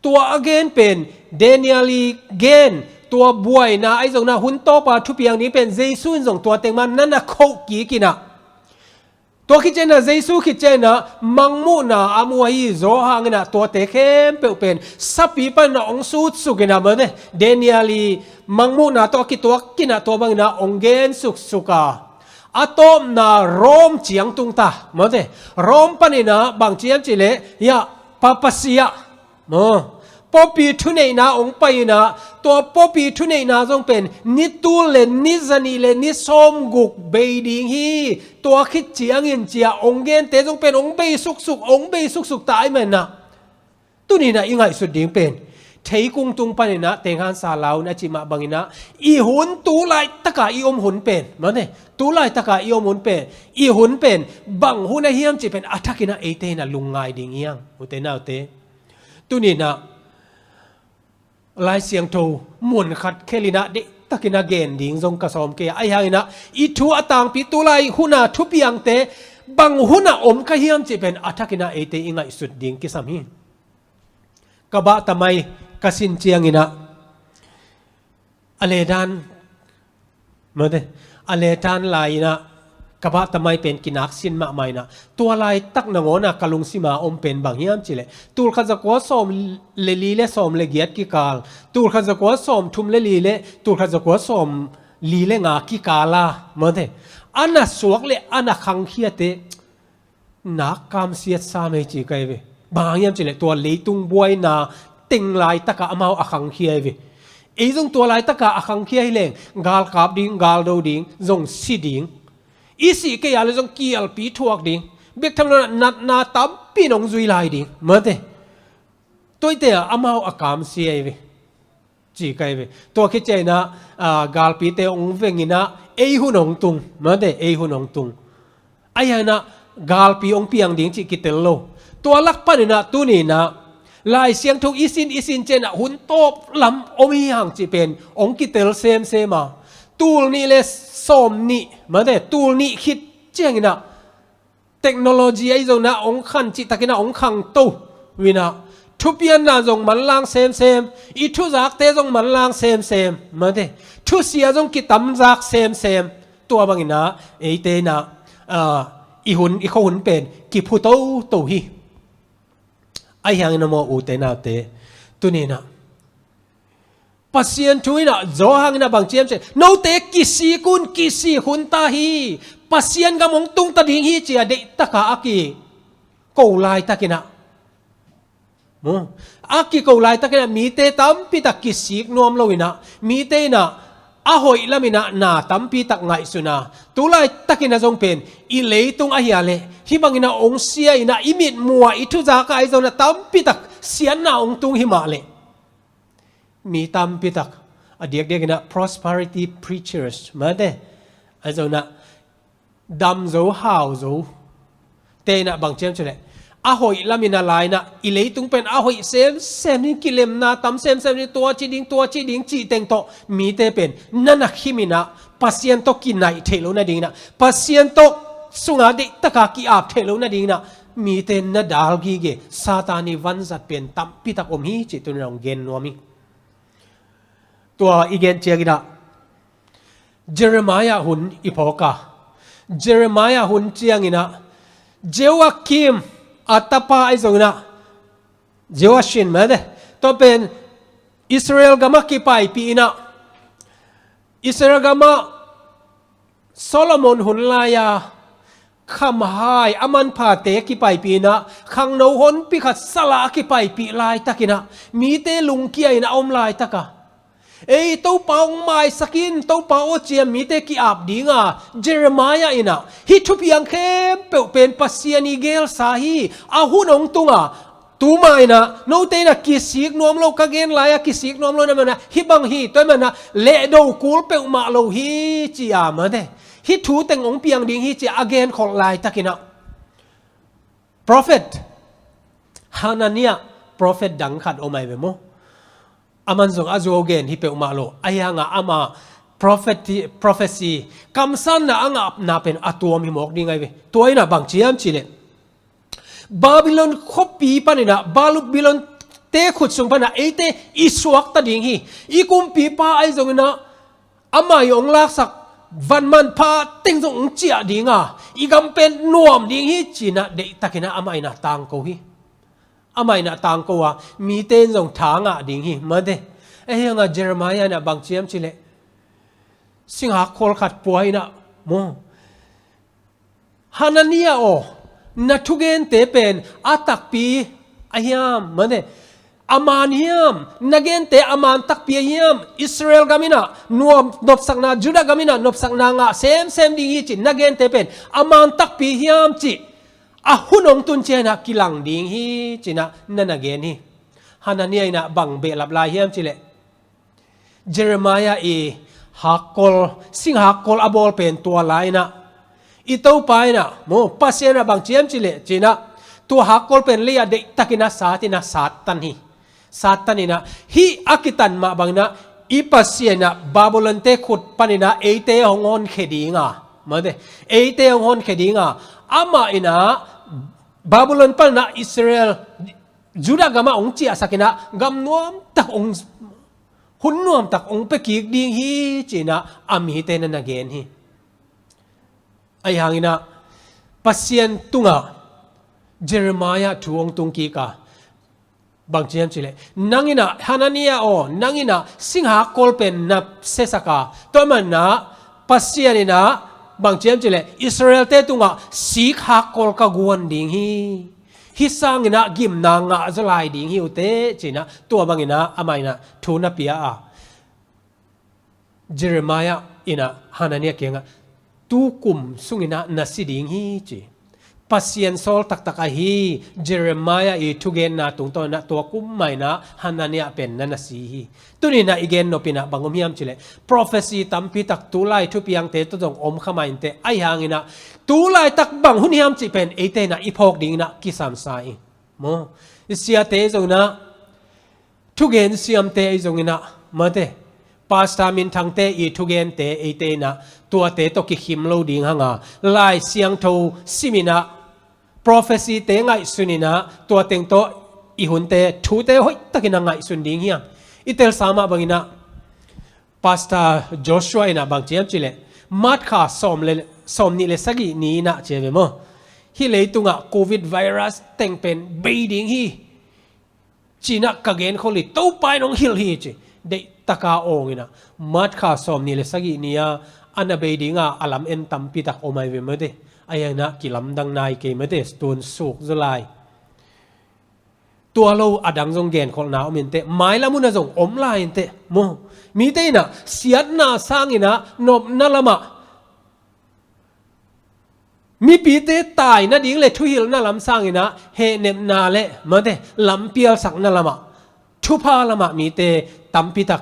Tua a gen pen, Daniel i gen, tua buaina ahi zong in ah, hun tawpa thupiang ding pen Jesu in zong tua teng mah na na khoh kik in ah, tua khit ciangin ah, Jesu khit ciangin ah Mangmuhna a mu ahi zaw hangin ah, tuate khempeuh pen sapi panin ah hong sutsuk in ah, mate, Daniel i Mangmuhna tawh a kituak in ah, tua bangin ah hong gen suksuk a, a tawpna Rome ciang tung ta, mate, Rome panin ah bang ci hiam cih leh, ya, papacy ah, maw, pawlpi thuneihna hong pai in ah, tua pawlpi thuneihna zong pen ni tul le ni zanih le ni sawmguk bei ding hi. Tua khit ciangin ci-a hong gente zong pen hong bei suksuk, hong bei suksuk ta ahih manin ah, tuni in ah i ngaihsut ding pen, Theikung tung paninah tenghansa laun a cih mah banginah i hun tu laitaka i om hun pen, mane, tu laitaka i om hun pen, i hun pen bang hun ahiam cih pen a thakinah eite inah lungngai ding hiang, ute naute. Tuninah Lai Siangtho mun khat khelinah deihtakinah gen ding zong ka sawm kei a, ahi hanginah i thu a tangpi tu lai huna thupiangte bang huna om ka hiam cih pen a thakinah eite i ngaihsut ding kisam hi. Ka bahtamai ka sin cianginah a ledan, mate, a ledan lai-inah ka bahtamai pen kinak sin mahmah inah tua laitak nangawna ka lungsima om pen bang hiam cileh tulkhat zakua sawm le li le sawm le giat kikal, tulkhat zakua sawm thum le li le tulkhat zakua sawm li le nga kikala, mate, a na suak le a na khangkhiate nak kamsiat sam ei ci kai ve. Bang hang hiam cileh tua leitung buaina teng laitaka amau a khangkhia ei ve. Ei zong tua laitaka a khangkhia hi leng galkap ding, galdo ding, zong si ding. I sih kei a le zong kialpi thuak ding. Bek tham lo natna tampi nong zui lai ding, mate. Tuite ah amau a kamsia ei ve. Ci kai ve. Tua khit cianginah galpite hong venginah ei hun hong tung, mate, ei hun hong tung. Ahi hanginah galpi hong piang ding cih kitel lo. Tua lak paninah tuninah Lai Siangtho i sin i sin cianginah hun tawp lam om hi hang cih pen hong kitel semsem a, tul nih le sawm nih, mate, tul nih khit cianginah technology ahi zonginah hong khan cihtakinah hong khangto uh inah thupianna zong manlang semsem, i thuzakte zong manlang semsem, mate, thusia zong kitamzak semsem. Tua banginah eite inah i hun, i khuahun pen kiphu toto hi. Ahi hangin a maw, ute naute, tuninah Pasian thu inah Johan inah bang ci hiam cih, note kisik un, kisik hun ta hi. Pasian gam hong tungta ding hi ci-a deihtaka a kiko laitakinah, a kiko laitakinah mite tampitak kisik nuam loinah mite inah a hoih laminah na tampitak ngaihsuna, tu laitakinah zong pen i leitung ahi a leh hih banginah hong sia inah i mitmuh ah i thuzakah ahi zonginah tampitak siatna hong tung hi mah leh mi tampitak a diakdiakinah prosperity preachers, mate, ahi zonginah damzo hauzo te inah bang ci hiam cileh a hoih lamin a la inah i leitung pen a hoih semsem ding, kilemna tam semsem ding, tua ci ding, tua ci ding cih teng tawh mite pen na na khiminah Pasian tawh kinaih theih loh nadinginah, Pasian tawh sunga deihtaka ki-ap theih loh nadinginah mite na dal gige Satan i vanzat pen tampitak om hi cih tuninah hong gen nuam hi. Tua i gen cianginah Jeremiah hun i phawk a, Jeremiah hun cianginah Jehoiakim a tapa ahi zonginah Jehoiachin, mate, tua pen Israel gamah kipaipih inah Israel gamah Solomon hun lai-a khamhai a manphate kipaipih inah khangno honpi khat salah a kipaipih laitakinah mite lungkia inah a om laitaka ei Topa hong maisak in, Topa aw ci-a mite ki-ap dinga Jeremiah inah hih thupiang khempeuh pen Pasian i gelsa hi. A hun hong tunga tuma inah note inah kisik nuam lo, ka gen lai-a kisik nuam lo na manah hih bang hi, tua hi manah lehdo kul peuhmah lo hi ci-a, mate, hih thu teng hong piang ding hi ci-a a genkholh laitakinah prophet Hananiah, prophet dang khat om ai ve maw. Aman zong a zuau gen hi peuhmah lo, ahi hanga ama prophecy, prophecy kamsanna a ngahna pen a tuam hi mawk ding ai ve. Tua inah bang ci hiam cileh Babylon khuapi paninah Babylon te khut sung panah eite i suakta ding hi. I kumpipa ahi zonginah amah i hong laksak vanmanpha teng zong hong ciah dinga i gam pen nuam ding hi cinah deihtakinah amah inah tangko hi. Amah inah tangko a mite in zong tha ngah ding hi, mate. Ahi hanga Jeremiah inah bang ci hiam cileh singhak khawl khat pua inah maw, Hananiah aw, na thugente pen a takpi a hiam, mate, a man hiam? Na gente a man takpi a hiam? Israel gam inah nuam nopsakna, Judah gam inah nopsakna ngah semsem ding hi ci, na gente pen a man takpi hiam cih a hun hong tun cianginah kilang ding hi cinah na na gen hi. Hanania in ah bang behlap lai hiam cih leh, Jeremiah i hakkol, sing hakkol a bawl pen tua lai in ah, i Topa in ah, maw, Pasian in ah bang ci hiam cih leh, ci-in ah, tua hakkol pen lei ah deihtakin ah sat in ah, sat tan hi. Sat tan in ah, hih a kitan mah bangin ah, i Pasian in ah Babylon-te khut panin ah eite hong honkhia ding a, mate, eite hong honkhia ding a, amah in ah Babylon panin ah Israel, Judah gamah hong ciahsak in ah, gam nuamtak hong, hun nuamtak hong pia kik ding hi, ci-in ah a mite na na gen hi. Ahi hangin ah Pasian tungah Jeremiah thu hong tung kik a, bang ci hiam cih leh, nang in ah, Hanania aw, nang in ah sing hakkol pen na siasak a, tua manin ah Pasian in ah bang ci hiam cih leh, Israel-te tungah sik hakkol ka guan ding hi. Hih sangin ah gimna ngah zaw lai ding hi uh teh, ci-in ah tua bangin ah amah in ah thu na pia a. Jeremiah in ah Hanania kiangah, tu kum sungin ah na si ding hi, ci. Pasian sawl taktak ahi Jeremiah i thugenna tungtawn in ah tua kum mah in ah Hanania pen na na si hi. Tuni in ah i gen nop in ah bang om hiam cih leh, prophecy tampi tak tulai thupiangte tawh zong om kha mah inteh, ahi hangin ah tulaitak bang hun hiam cih pen eite in ah i phawk dingin ah kisam sa ing. Maw, i siate zong in ah, thugen siamte ahi zongin ah, mate, pastor minthangte i thugente eite in ah tuate tawh kikhim lo ding hang a, Lai Siangtho sim in ah, prophecy-te ngaihsun in ah, tua teng tawh i hunte, thute hoihtakin ah ngaihsun ding hi hang. I telsa mah bangin ah, Pastor Joshua in ah bang ci hiam cih leh, March kha sawm le, sawmnih le sagih ni in ah, ci ve maw, hih leitungah covid virus teng pen bei ding hi, ci-in ah ka genkhol hi, Topa in hong hilh hi, ci. Deihtakin awng in ah, March kha sawmnih le sagih ni-a a na bei ding a, a lam en tampi tak om ahi ve, mate. Ahi hangin ah kilamdang nai kei, mate, tun suk zaw lai. Tua lo a dang zong genkholhna om inteh, mailam hun ah zong om lai inteh, maw. Mite in ah siatna sangin ah nopna lamah, mipite tai nading le thuhilhna lam sangin ah hehnepna le, mate, lampialsakna lamah, thupha lamah mite tampi tak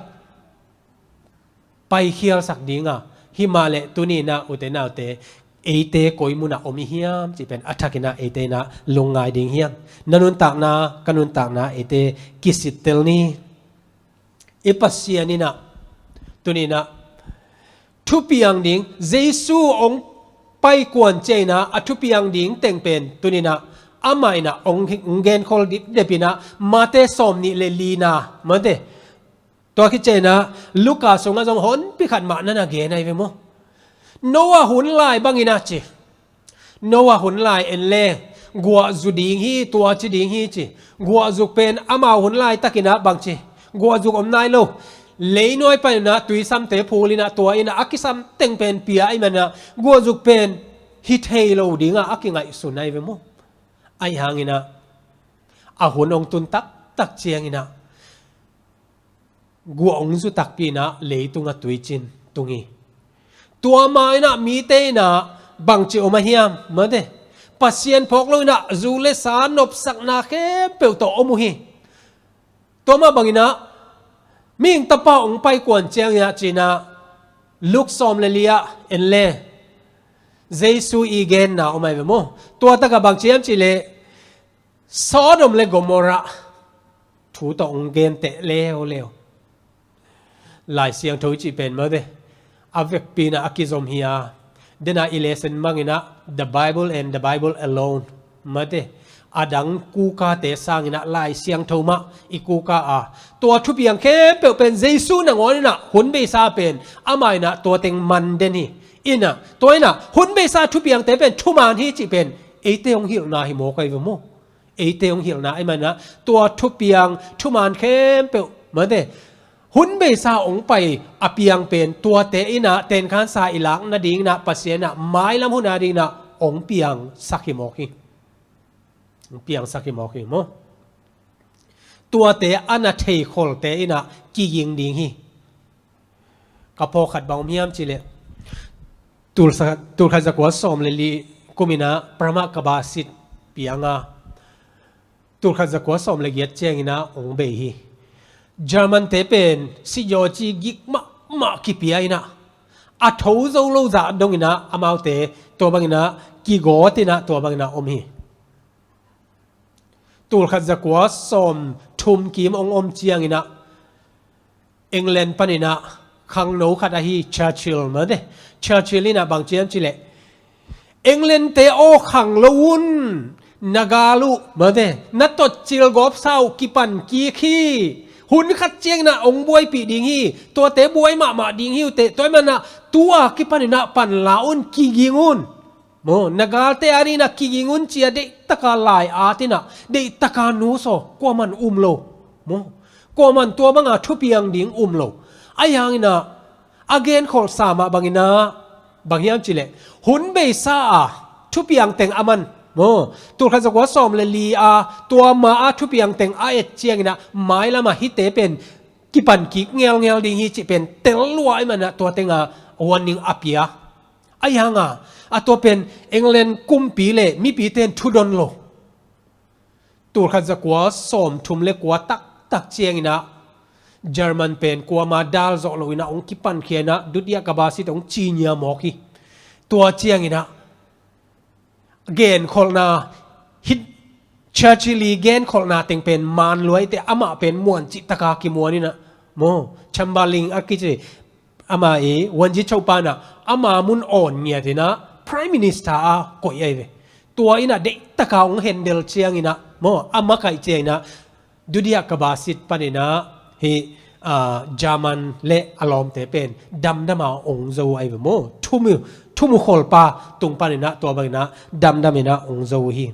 paikhialsak ding a, himah leh tuni in ah, ute naute, eite koi munah om i hiam cih pen a thakin ah eite in ah lungngai ding hi hang. Na nuntakna, ka nuntakna, eite kisittel ni. I Pasian in ah, tuni in ah, thupiang ding, Jesu hong paikuan ciangin ah a thupiang ding teng pen, tuni in ah, amah in ah hong, hong genkhol dipdep in ah, Mate sawmnih le lina, mate, tua khit ciangin ah Luka sungah zong honpi khat mah na na gen ahi ve maw. Noah hun lai bangin ah ci. Noah hun lai en le, guahzu ding hi, tua ci ding hi ci. Guahzuk pen amau hun laitakin ah bang ci, guahzuk om nai lo. Leinuai panin ah tuisamte phul in ah, tua in ah a kisam teng pen pia ahih manin ah guahzuk pen hi thei lo ding a, a kingaihsun ahi ve maw. Ahi hangin ah a hun hong tun taktak ciangin ah guah hong zu takpi in ah leitungah tuicin tung hi. Tua ma in ah mite in ah bangci om a hiam, mate? Pasian phawk lo in ah zu le sa, nopsakna khempeuh tawh om uh hi. Tua mah bangin ah mihing Tapa hong paikuan ciangin ah, ci-in ah Luke sawm le li-ah en le, Jesu i genna om ahi ve maw. Tua takah bang ci hiam cih leh, Sodom le Gomorrah thu tawh hong genteh leuleu. Lai Siangtho i cih pen, mate, a vekpi in ah a kizom hi a, den a i lesson bangin ah, the Bible and the Bible alone, mate, a dang kukate sangin ah Lai Siangtho mah i kuka a, tua thupiang khempeuh pen Jesu nangawn in ah hun beisa pen amah in ah tua teng man den hi. In ah, tua in ah hun beisa thupiangte pen thuman hi cih pen eite hong hilhna hi mawk ahi ve maw. Eite hong hilhna ahih manin ah tua thupiang thuman khempeuh, mate, hun beisa hong pai a piang pen tuate in ah tenkhansa i lak nadingin ah, Pasian in ah mailam hun adingin ah hong piangsak hi mawk hi. Hong piangsak hi mawk hi maw. Tuate a na theikholte in ah kiging ding hi. Ka phawk khat bang om hiam cih leh, tulsa-, tulkhat zakua sawm le li kum in ah Brahma Kabasit piang a, Tulkhat zakua sawm le giat ciangin ah hong bei hi. German te pen siyaw ci gik mahmah kipia in ah, a tho zo lo zah dongin ah amaute tua bangin ah kigawt in ah tua bangin ah om hi. Tulkhat zakua sawm thum kim hong om ciangin ah England panin ah khangno khat ahi Churchill mate. Churchill in ah bang ci hiam cih leh, England te aw, khanglo un, na gal uh mate, na totcil gawpsa uh kipan kik hi. Hun khat ciangin ah hong buaipih ding hi. Tuate buai mahmah ding hi uh teh, tua ahih manin ah tu-a kipanin ah panla un, kiging un. Maw, na galte adingin ah kiging un ci-a deihtaka lai-at in ah, deihtaka nusia, kuaman um lo. Maw, kuaman tua banga thupiang ding um lo. Ahi hangin ah a genkholhsa mah bangin ah bang hiam cih leh, hun beisa a thupiang teng aman, maw, tulkhat zakua sawm le li a tua ma a thupiang teng a et ciangin ah mailam ah hihte pen kipan kik ngelngel ding hi cih pen tel lua ahih manin ah tua teng a warning a pia. Ahi hang a, a tua pen England kumpi le mipite in thudon lo. Tulkhat zakua sawm thum le kua taktak ciangin ah German pen kuama dal zawh loin ah hong kipankhia in ah, dudia kabasit hong ci nia mawk hi. Tua ciangin ah genkholhna, hih Churchill i genkholhna teng pen man lua hi teh, amah pen muan cihtaka kimuan in ah, maw, Chamberlain a kici, ama i Wanji Chopa in ah ama mun awn ngiat in ah Prime Minister a koih ahi ve. Tua in ah deihtaka hong handle ciangin ah, maw, a makaih ciangin ah dudia kabasit panin ah hih, ah, German le a lawmte pen damdam a hong zo ahi ve maw. Thumu, thumu kholpa tung panin ah tua bangin ah damdam in ah hong zo hi.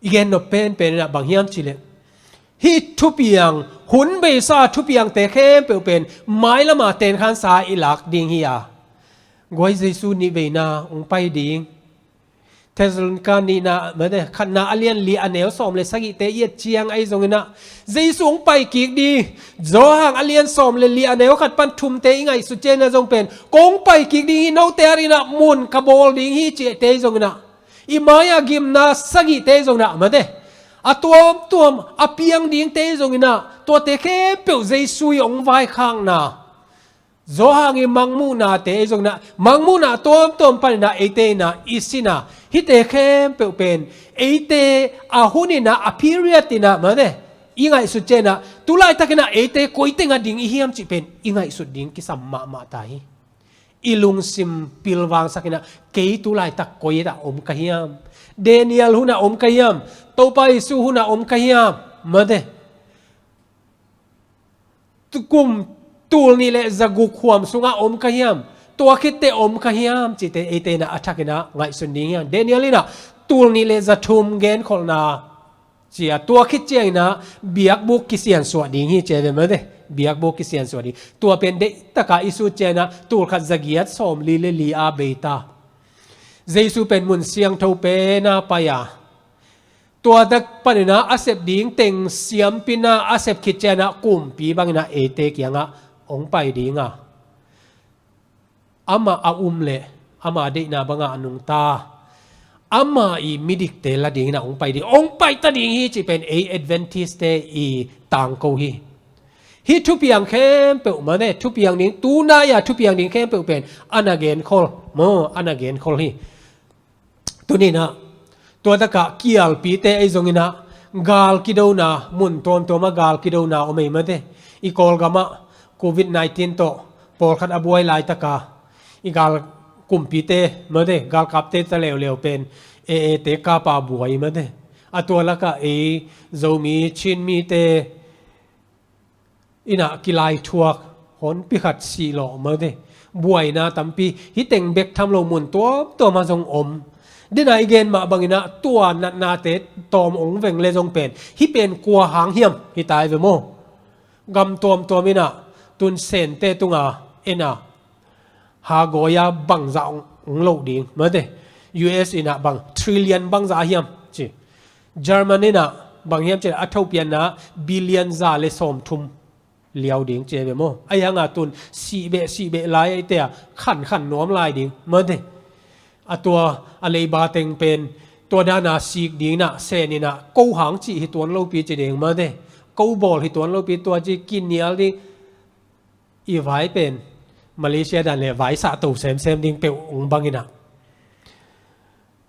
I gen nop penpen in ah bang hiam cih leh, hih thupiang, hun beisa thupiangte khempeuh pen mailam a tenkhansa i lak ding hi a. Guai, Jesu nih veina hong pai ding. Thessalonika nihna, mate, khatna a lian li a neu sawm le sagihte i et ciang ahi zongin ah, Jesu hong pai kik ding. Johan a lian sawm le li a neu khat pan thumte i ngaihsut ciangin ah zong pen, kong pai kik ding hi, note adingin ah mun ka bawl ding hi cihte ahi zongin ah, i mai-a gimna sagihte ahi zongin ah, mate, a tuamtuam a piang dingte ahi zongin ah, tuate khempeuh Jesu i hong vaikhakna, Johan i mangmuhnate ahi zongin ah, mangmuhna tuamtuam panin ah eite in ah i sin a, hihte khempeuh pen eite a hun in ah, a period in ah, mate, i ngaihsut ciangin ah, tu laitakin ah eite koi teng ah ding i hiam cih pen i ngaihsut ding kisam mahmah ta hi. I lungsim pilvangsak in ah, kei tu laitak koi ah om ka hiam? Daniel hun ah om ka hiam? Topa Jesu hun ah om ka hiam? Mate, tu kum tul nih le za guk huam sungah om ka hiam? Tua khit teh om ka hiam? Cihte eite in ah a thakin ah ngaihsun ding hi hang. Daniel in ah tul nih le za thum genkholhna ci a, tua khit ciangin ah biakbuk kisiansuah ding hi ci a ve, mate. Biakbuk kisiansuah ding. Tua pen deihtaka i sut ciangin ah tulkhat za giat sawm li le li a bei ta. Jesu pen mun siangtho pen a pai a, tua tak panin ah a sep ding teng siampina a sep khit ciangin ah kumpi bangin ah eite kiangah hong pai ding a, amah a um leh ama deihna bangah a nungta, ama i midikte la dingin ah hong pai ding, hong pai ta ding hi cih pen ei Adventist-te i tangko hi. Hih thupiang khempeuh, mate, thupiang ding, tunai-a thupiang ding khempeuh pen a na genkhol, maw, a na genkhol hi. Tuni-in ah, tua takah kialpite ahi zongin ah, gal kidona, mun tuamtuamah gal kidona om ei, mate. I Kawlgamah covid nineteen tawh pawlkhat a buai laitaka, i gal kumpite, mate, galkapte ta leuleu pen, A A te kapa buai, mate. A tua lakah ei Zomi, Chinmite, in ah kilaithuak, honpi khat sih lawh, mate. Buaina tampi, hih teng bek tham lo mun tuamtuamah zong om. Dena i gen mah bangin ah tua natnate tawm hong veng le zong pen, hih pen kua hang hiam hi ta hi ve maw. Gam tuamtuam in ah, tun Sente tunga en a, hagawi-a bangzah hong, hong loh ding, mate. U S in ah bang trillion bangzah a hiam ci. German in ah bang hiam ci, a thopianna billion za le sawmthum liau ding ci ve maw. Ahi hanga tun sihbeh sihbeh lai eite a khankhan nuam lai ding, mate. A tua a leiba teng pen tua dana sik dingin ah, sen in ah, ko hang cih hi tuan lopi ci ding mate. Ko bawl hi tuan lopi tua ci kinial ding. I vai pen Malaysia dan le vai sah to semsem ding peuh ong bangin ah.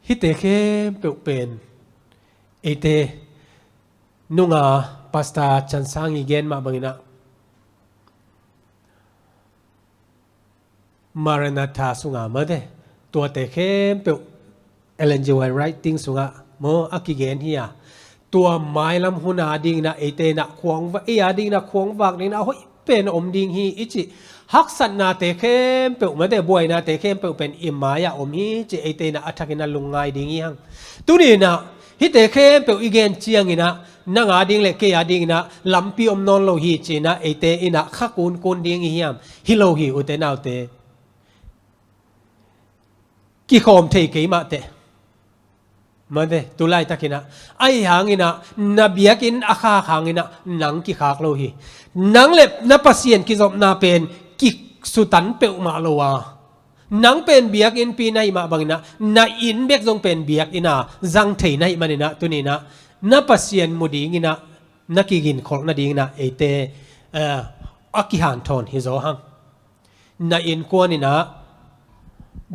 Hihte khempeuh pen eite nunga Pastor Chan Sang i gen mah bangin ah, Maranatha sunga mate, tuate khempeuh Ellen G. White writing sungah maw a kigen hi a, tua mailam hun a dingin ah eite in ah khuang va-, ei a dingin ah khuang vak dingin ah hoih pen om ding hi i cih haksatnate khempeuh mate, buainate khempeuh pen i mai-ah om hi cih eite in ah a thakin ah lungngai ding hi hang. Tuni in ah hihte khempeuh i gen ciangin ah nang a ding le kei a dingin ah lampi om nawn lo hi ci-in ah eite in ah kha kunkun ding i hiam? Hi lo hi, ute naute. Kikhawm thei kei mah teh. Mate, tu laitakin ah, ahi hangin ah, na biakinn a khak hangin ah nang kikhak lo hi. Nang le na Pasian kizopna pen kisutan peuhmah lo a, nang pen biakinnpi na hih mah bangin ah, na inn bek zong pen biakinn a zang thei na hih manin ah, tuni in ah na Pasian mu dingin ah, na kiginkholh nadingin ah eite, eh, a kihanthawn hi zaw hang. Na innkuan in ah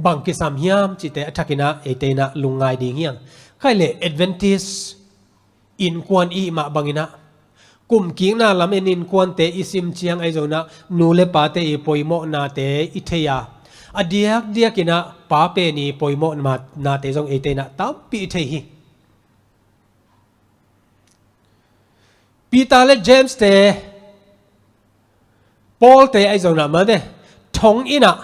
bang kisam hiam cihte a thakin ah eite in ah lungngai ding hi hang. Khai le Adventist innkuan i hih mah bangin ah, kumkikna lamen innkuante i sim ciang ahi zongin ah, nu le pate i poimawhnate i thei a, a diakdiakin ah pa pen i poimawhnate zong eite in ah tampi i thei hi. Peter le James te, Paul te ahi zongin ah mate, thong in ah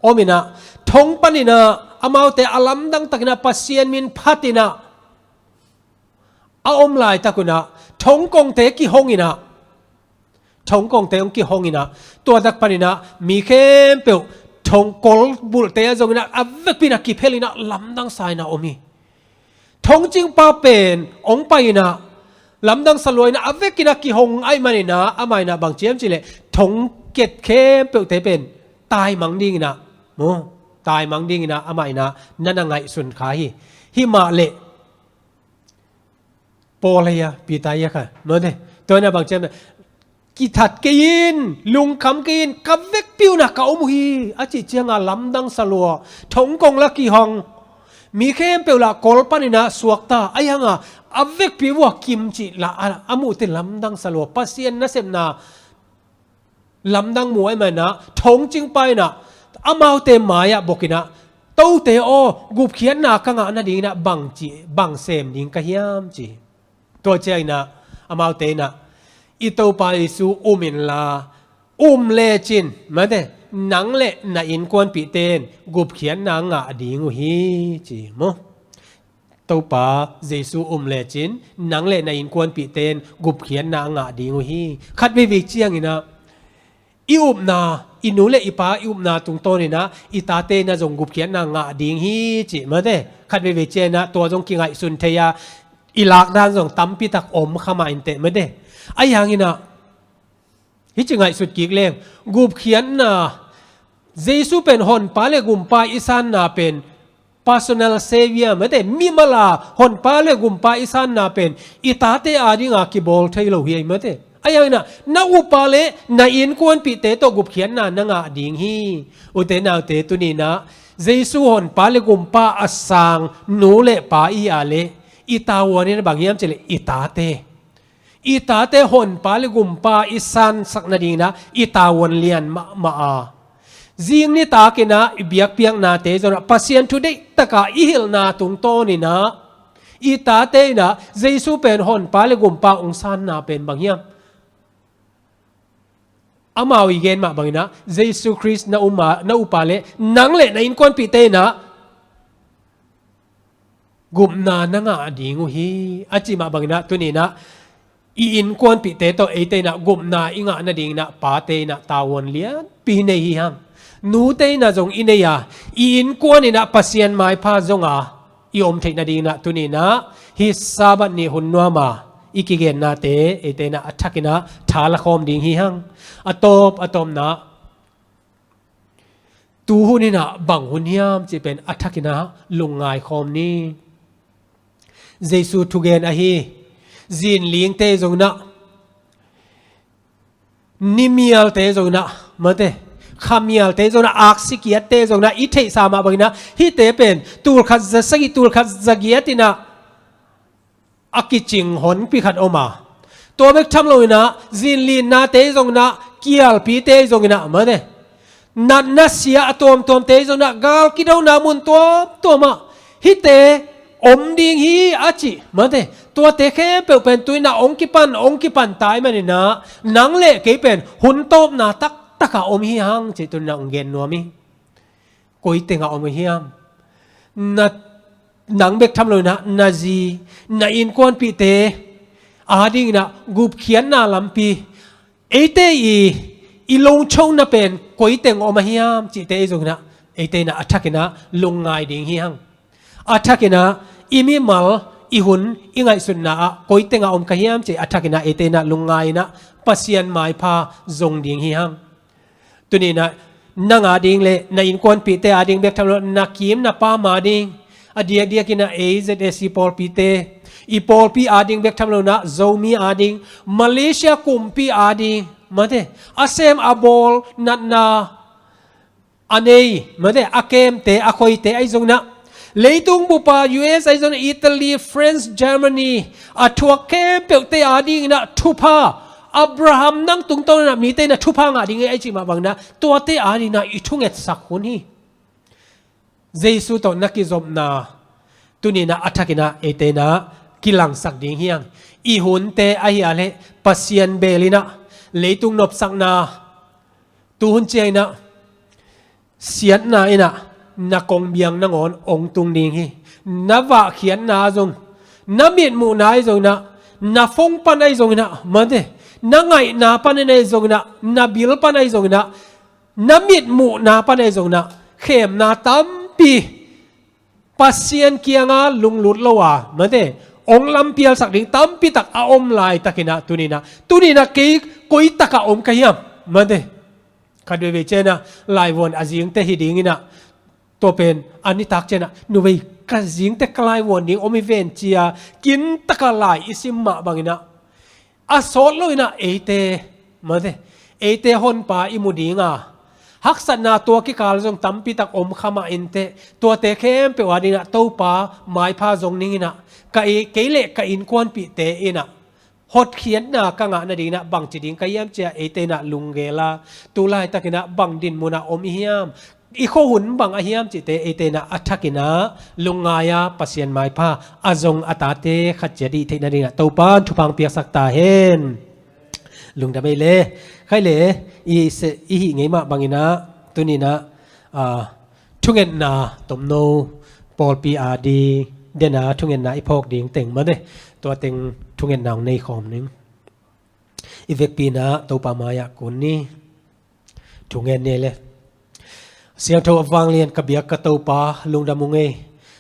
om in ah, thong panin ah amaute a lamdang takin ah Pasian min phatin ah a om laitak un ah, thongkongte kihong in ah, thongkongte hong kihong in ah, tua tak panin ah mi khempeuh thong kolbulhte a zongin ah a vekpi in ah kiphel in ah lamdang sa in ah om hi. Thongcingpa pen hong pai in ah, lamdang sa lua in ah a vekin ah kihong ahih manin ah, amah in ah bang ci hiam cih leh, thongket khempeuhte pen taimang dingin ah, mu, taimang dingin ah amah in ah na na ngaihsun kha hi. Hi mah leh Paul hi a, Peter hi a kha, mate, tua in ah bang ci hiam, kithat kei in, lungkham kei in, ka vekpi un ah ka om uh hi, a cih ciang a lamdang sa lua, thongkong lah kihong, mi khempeuh lah kol panin ah suakta, ahi hang a, a vekpi uh a kimcih lah a, a muhte lamdang sa lua, Pasian nasepna lamdang mu ahih manin ah, thongcingpa in ah, amaute mai-ah bok in ah, tote aw, gupkhiatna ka ngah nadingin ah bang ci, bang sem ding ka hiam ci. Tua ciangin ah, amaute in ah, i Topa Jesu um inla, um lecin, mate, nang le na innkuanpihte in gupkhiatna ngah ding uh hi ci, mu. Topa Jesu um lecin, nang le na innkuanpihte in gupkhiatna a ngah ding uh hi. Khat veivei ciangin ah, i upna, i nu le i pa i upna tungtawn in ah, i tate in ah zong gupkhiatna ngah ding hi ci, mate. Khat veivei ciangin ah, tua zong kingaihsun thei a, i lakdan zong tampi tak om kha mah inteh, mate. Ahi hangin ah, hih ci ngaihsut kik leng, gupkhiatna, Jesu pen honpa le gumpa i sanna pen personal savior, mate, mimal a honpa le gumpa i sanna pen i tate a ding a kibawl thei lo hi, mate. Ahi hangin ah, na upa le na innkuanpihte tawh gupkhiatna na ngah ding hi. Ute naute, tuni in ah, Jesu honpa le gumpa a sang nu le pa i hi a leh, i tavuan in ah bang hiam cih leh, i tate. I tate honpa le gumpa i sansak nadingin ah i tavuan lian mahmah a, zing nitakin ah i biakpiaknate zong ah Pasian thu deihtak a i hilhna tungtawn in ah, i tate in ah Jesu pen honpa le gumpa hong sanna pen bang hiam? Amau i gen mah bangin ah, Jesu Khrist na um a, na upa le nang le na innkuanpihte in ah gupna na ngah ding uh hi, a cih mah bangin ah, tuni in ah, i innkuanpihte tawh eite in ah gupna i ngah nadingin ah, pate in ah tavuan lianpi nei hi hang. Nute in ah zong i nei a, i innkuan in ah Pasian maipha zong a i om theih nadingin ah, tuni in ah, hih Sabbath ni hun nuam a i kigennate eite in ah a thakin ah tha la khawm ding hi hang. A tawp, a tawpna, tu hun in ah bang hun hiam cih pen a thakin ah lungngai khawm ni. Jesu thugen ahi, zinlingte zong inah, nimialte zong inah, mate, khamialte zong inah, aksikiatte zong inah, i theihsa mah bang inah, hihte pen, tulkhat zasagih, tulkhat zagiat inah, a kicing honpi khat om a. Tua bek tham lo inah, zinlinnate zong inah, kialpite zong inah, mate, natna sia a tuamtuamte zong inah, gal kidona mun tuamtuam ah, hihte om ding hi a cih, mate, tuate khempeuh pen tu inah ong kipan, ong kipan tai man inah, nang le kei pen hun tawpna taktak ah om hi hang cih tu inah ong gen nuam hi. Koi tengah om hiam? Na, nang bek tham lo inah, na zi, na innkuanpihte ading inah gupkhiatna lampi, eite i, i lungchona pen koi teng om a hiam cihte ei zong inah, eite inah a thak inah lungngai ding hi hang. A thak inah i mimal, i hun, i ngaihsutna ah koi tengah om ka hiam cih a thak inah eite inah lungngai inah Pasian maipha zong ding hi hang. Tuni inah nang ading le na innkuanpihte ading bek tham lo, na kim na pam ading, a diakdiak inah A Z S C pawlpite, i pawlpi ading bek tham lo inah Zomi ading, Malaysia kumpi ading, mate, a sem a bawl, natna a nei, mate, a kemte, a khoite ahi zong inah, leitung bup ah U S ahi zong inah, Italy, France, Germany, a thuak khempeuhte ading inah thupha, Abraham nang tungtawn inah mite inah thupha ngah ding hi ahi cih mah bang inah, tuate ading inah i thungetsak hun hi. Jesu tawh na kizopna tuni inah a thak inah eite inah kilangsak ding hi hang. I hunte ahi a leh Pasian beel inah, leitung nopsakna, tuhun ciang inah, siatna inah na kongbiang nangawn ong tung ding hi. Na vahkhiatna zong, na mitmuhna ahi zong inah, na phone pan ahi zong inah, mate, na ngaihna pan ahi zong inah, na bil pan ahi zong inah, na mitmuhna pan ahi zong inah, khemna tampi, Pasian kiangah lunglut lo a, mate, ong lampialsak ding tampi tak a om laitak inah, tuni inah, tuni inah kei koi tak ah om ka hiam, mate. Khat veivei ciang inah laivuan a zingte hi ding inah, tua pen a nitak ciang inah, nuvei, ka zingte ka laivuan ding om hi ven ci a, kin tak ah lai i sim mah bang inah, a sawt lo inah eite, mate, eite Honpa i mu ding a, haksatna tua kikal zong tampi tak om kha mah inteh, tuate khempeuh ading inah Topa maipha zong ning inah, ka i, kei le ka innkuanpihte inah hotkhiatna ka ngah nading inah bangci ding ka hiam ci a eite inah lunggel a, tu laitak inah bang dinmun ah om i hiam, i khuahun bang a hiam cihte eite inah a thak inah lungngai a, Pasian maipha a zong a tate khat ciat i theih nading inah Topa'n thupha ong piaksak ta hen. Lungdam ei le. Khai le, i se, i hih ngei mah bang inah, tuni inah, ah, thungetna tomno, pawlpi ading, den a thungetna i phawk ding teng, mate, tua teng thungetna ong nei khawm ning. I vekpi inah Topa mai ah kun ni. Thungen ni le. Siangtho a vanglian ka biak ka Topa, lungdam ung ei.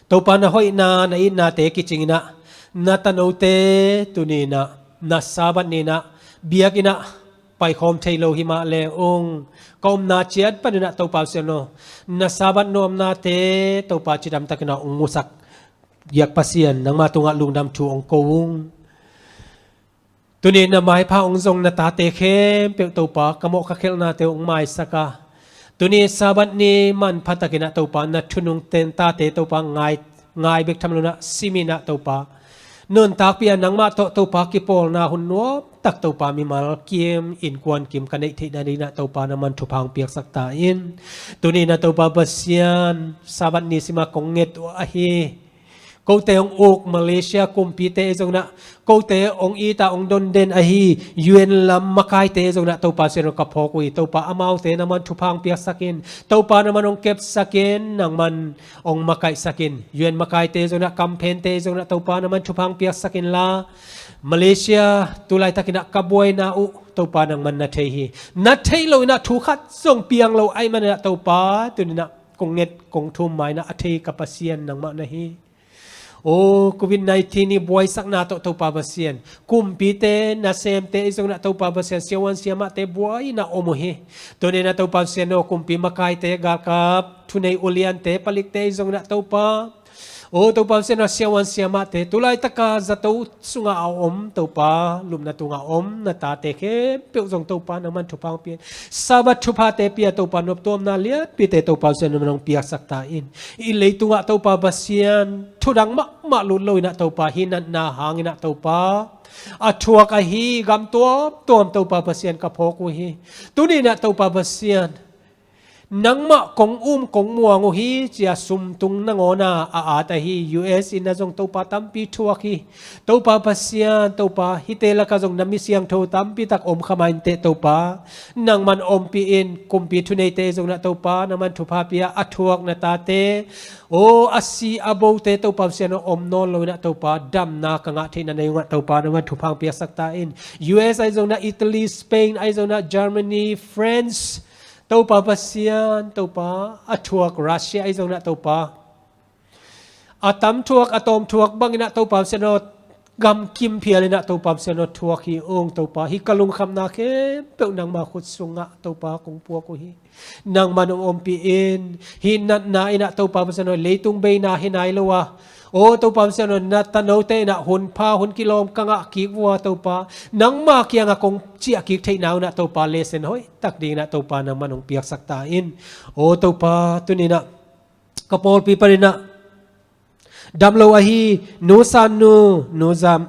Topa, na hoihna, na itnate kicing inah, na tanote tuni inah, na Sabbath ni inah, biakinn ah paikhawm thei lo hi mah le ung, ka omna ciat pan inah Topa Pasian aw, na Sabbath nuamnate Topa cidam tak inah ong musak, biak Pasian, nangma tungah lungdam thu ong ko ung. Tuni na maipha ong zong na tate khempeuh Topa, ka mawh ka khelhnate ong maisak a, tuni Sabbath ni manpha tak inah Topa, na thunung ten tate Topa, ngai, ngai bek tham lo inah sim inah Topa, nuntakpi a nangmah tawh Topa kipawlna hun nuam tak Topa, mimal kim, innkuan kim ka neih theih nading inah Topa, nangman thupha ong piaksak ta in. Tuni inah Topa Pasian, Sabbath ni sim a kong nget uh ahi, kote ong uk Malaysia kumpite zong inah, kote ong it a ong don den ahi U N lam makaite zong inah Topa Pasian aw, ka phawk uh hi. Topa, amaute nangman thupha ong piaksak in. Topa, nangman ong kepsak in, nangman ong makaihsak in. U N makaite zong inah, campaign-te zong inah Topa, nangman thupha ong piaksak inla, Malaysia tu laitak inah ka buaina uh Topa, nangman na thei hi. Na theih lo inah thu khat zong piang lo ahih man inah Topa, tuni inah kong nget kong thum ma inah a thei ka Pasian nangmah na hi. Aw, covid nineteen i buaisakna tawh Topa Pasian, kumpite, nasemte i zong inah Topa Pasian, siavuan siamahte buai inah om uh hi. Tuni inah Topa Pasian aw, kumpi makaite, galkap, thunei uliante, palikte i zong inah Topa, O Topa Pasian aw, siavuan siamahte, tu laitaka zato sungah a om Topa, lupna tungah om na tate khempeuh zong Topa nangman thupha hong pia in. Sabbath thuphate pia Topa, noptuamna lianpite Topa Pasian nangman hong piaksak ta in. I leitungah Topa Pasian thudang mahmah lut lo inah Topa, hih natna hang inah Topa, a thuak ahi gam tuamtuam Topa Pasian ka phawk uh hi. Tuni inah Topa Pasian, nangmah kong um kong muang uh hi, ci-a sumtung nangawna a at ahi U S inn ah zong Topa tampi thuak hi. Topa Pasian, Topa, hihte lakah zong na mi siangtho tampi tak om kha mah inteh Topa, nangman ompih in, kumpi thuneite zong inah Topa nangman thupha pia, a thuak na tate, o, a si a bote Topa Pasian aw, om nawn lo inah Topa, damna ka ngah theihna nei ungah Topa nangman thupha hong piaksak ta in. U S ahi zong inah, Italy, Spain ahi zong inah, Germany, France, Topa Pasian, Topa, a thuak Russia ahi zong inah Topa, a tam thuak, a tawm thuak bang inah Topa Pasian aw, gamkim phial inah Topa Pasian aw, thuak hi ung Topa. Hih ka lungkhamna khempeuh nangma khut sungah Topa kong puak uh hi. Nangman hong ompih in. Hih natna inah Topa Pasian aw, leitung beina hi nai lo a, o Topa Pasian aw, na tanote inah hun pha hun kilawm ka ngah kik uh a Topa, nangma kiangah kong ciah kik theihna uh inah Topa, lesson hoih tak ding inah Topa nangman hong piaksak ta in. O Topa, tuni inah ka pawlpi pan inah dam lo ahi Nu San Nu, Nu Zam,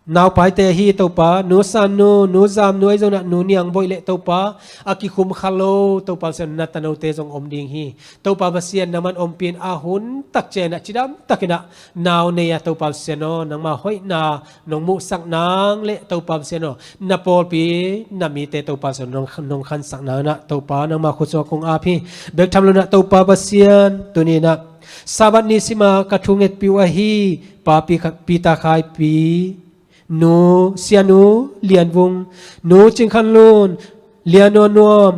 naupaite ahi Topa, Nu San Nu, Nu Zam Nu ahi zong inah Nu Niang Boih le Topa, a kikhum kha lo Topa Pasian aw, na tanote zong om ding hi. Topa Pasian nangman ompih in, a hun tak ciang inah cidam tak inah nau nei a Topa Pasian aw, nangma hoihna nong muhsak nang le Topa Pasian aw, na pawlpi na mite Topa Pasian aw, nong, nong khansak nang inah Topa nangma khut sungah kong ap hi. Bek tham lo inah Topa Pasian, tuni inah Sabbath ni sima ka thungetpih uh ahi Pa Pi, Peter Khaipi, Nu, Sianu Lian Vung, Nu Cing Khan Lun, Lian Nuam Nuam,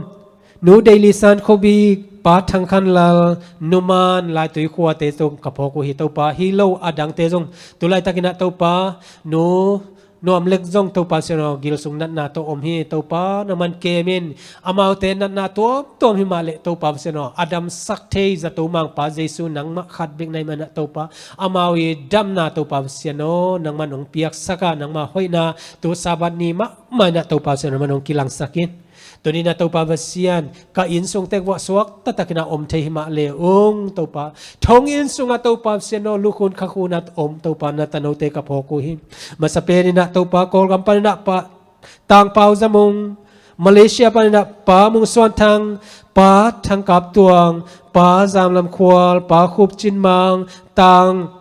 Nu Dei Li San Kho Bik, Pa Thang Khan Lal, Nu Man Lai Tui Khuate zong ka phawk uh hi Topa. Hi lo a dangte zong tu laitak inah Topa, Nu Nuam Lek zong Topa Pasian aw, gil sung natna tawh om hi Topa, nangman kem in. Amaute natna tuamtuam hi mah leh Topa Pasian aw, a damsak thei zato mangpa Jesu nangmah khat bek na hih man inah Topa, amau i damna Topa Pasian aw, nangman hong piaksak a, nangma hoihna tu Sabbath ni mahmah inah Topa Pasian aw, nangman hong kilangsak in. Tuni inah Topa Pasian, ka inn sung tek vuah suak taktak inah om thei hi mah le ung Topa, thong inn sungah Topa Pasian aw, lukhun khakhun a om Topa, na tanote ka phawk uh hi. Masa pen inah Topa, Kawlgam pan inah Pa Tang Pau Za Mung, Malaysia pan inah Pa Mung Suan Thang, Pa Thang Kap Tuang, Pa Zam Lam Khual, Pa Khup Cin Mang, Tang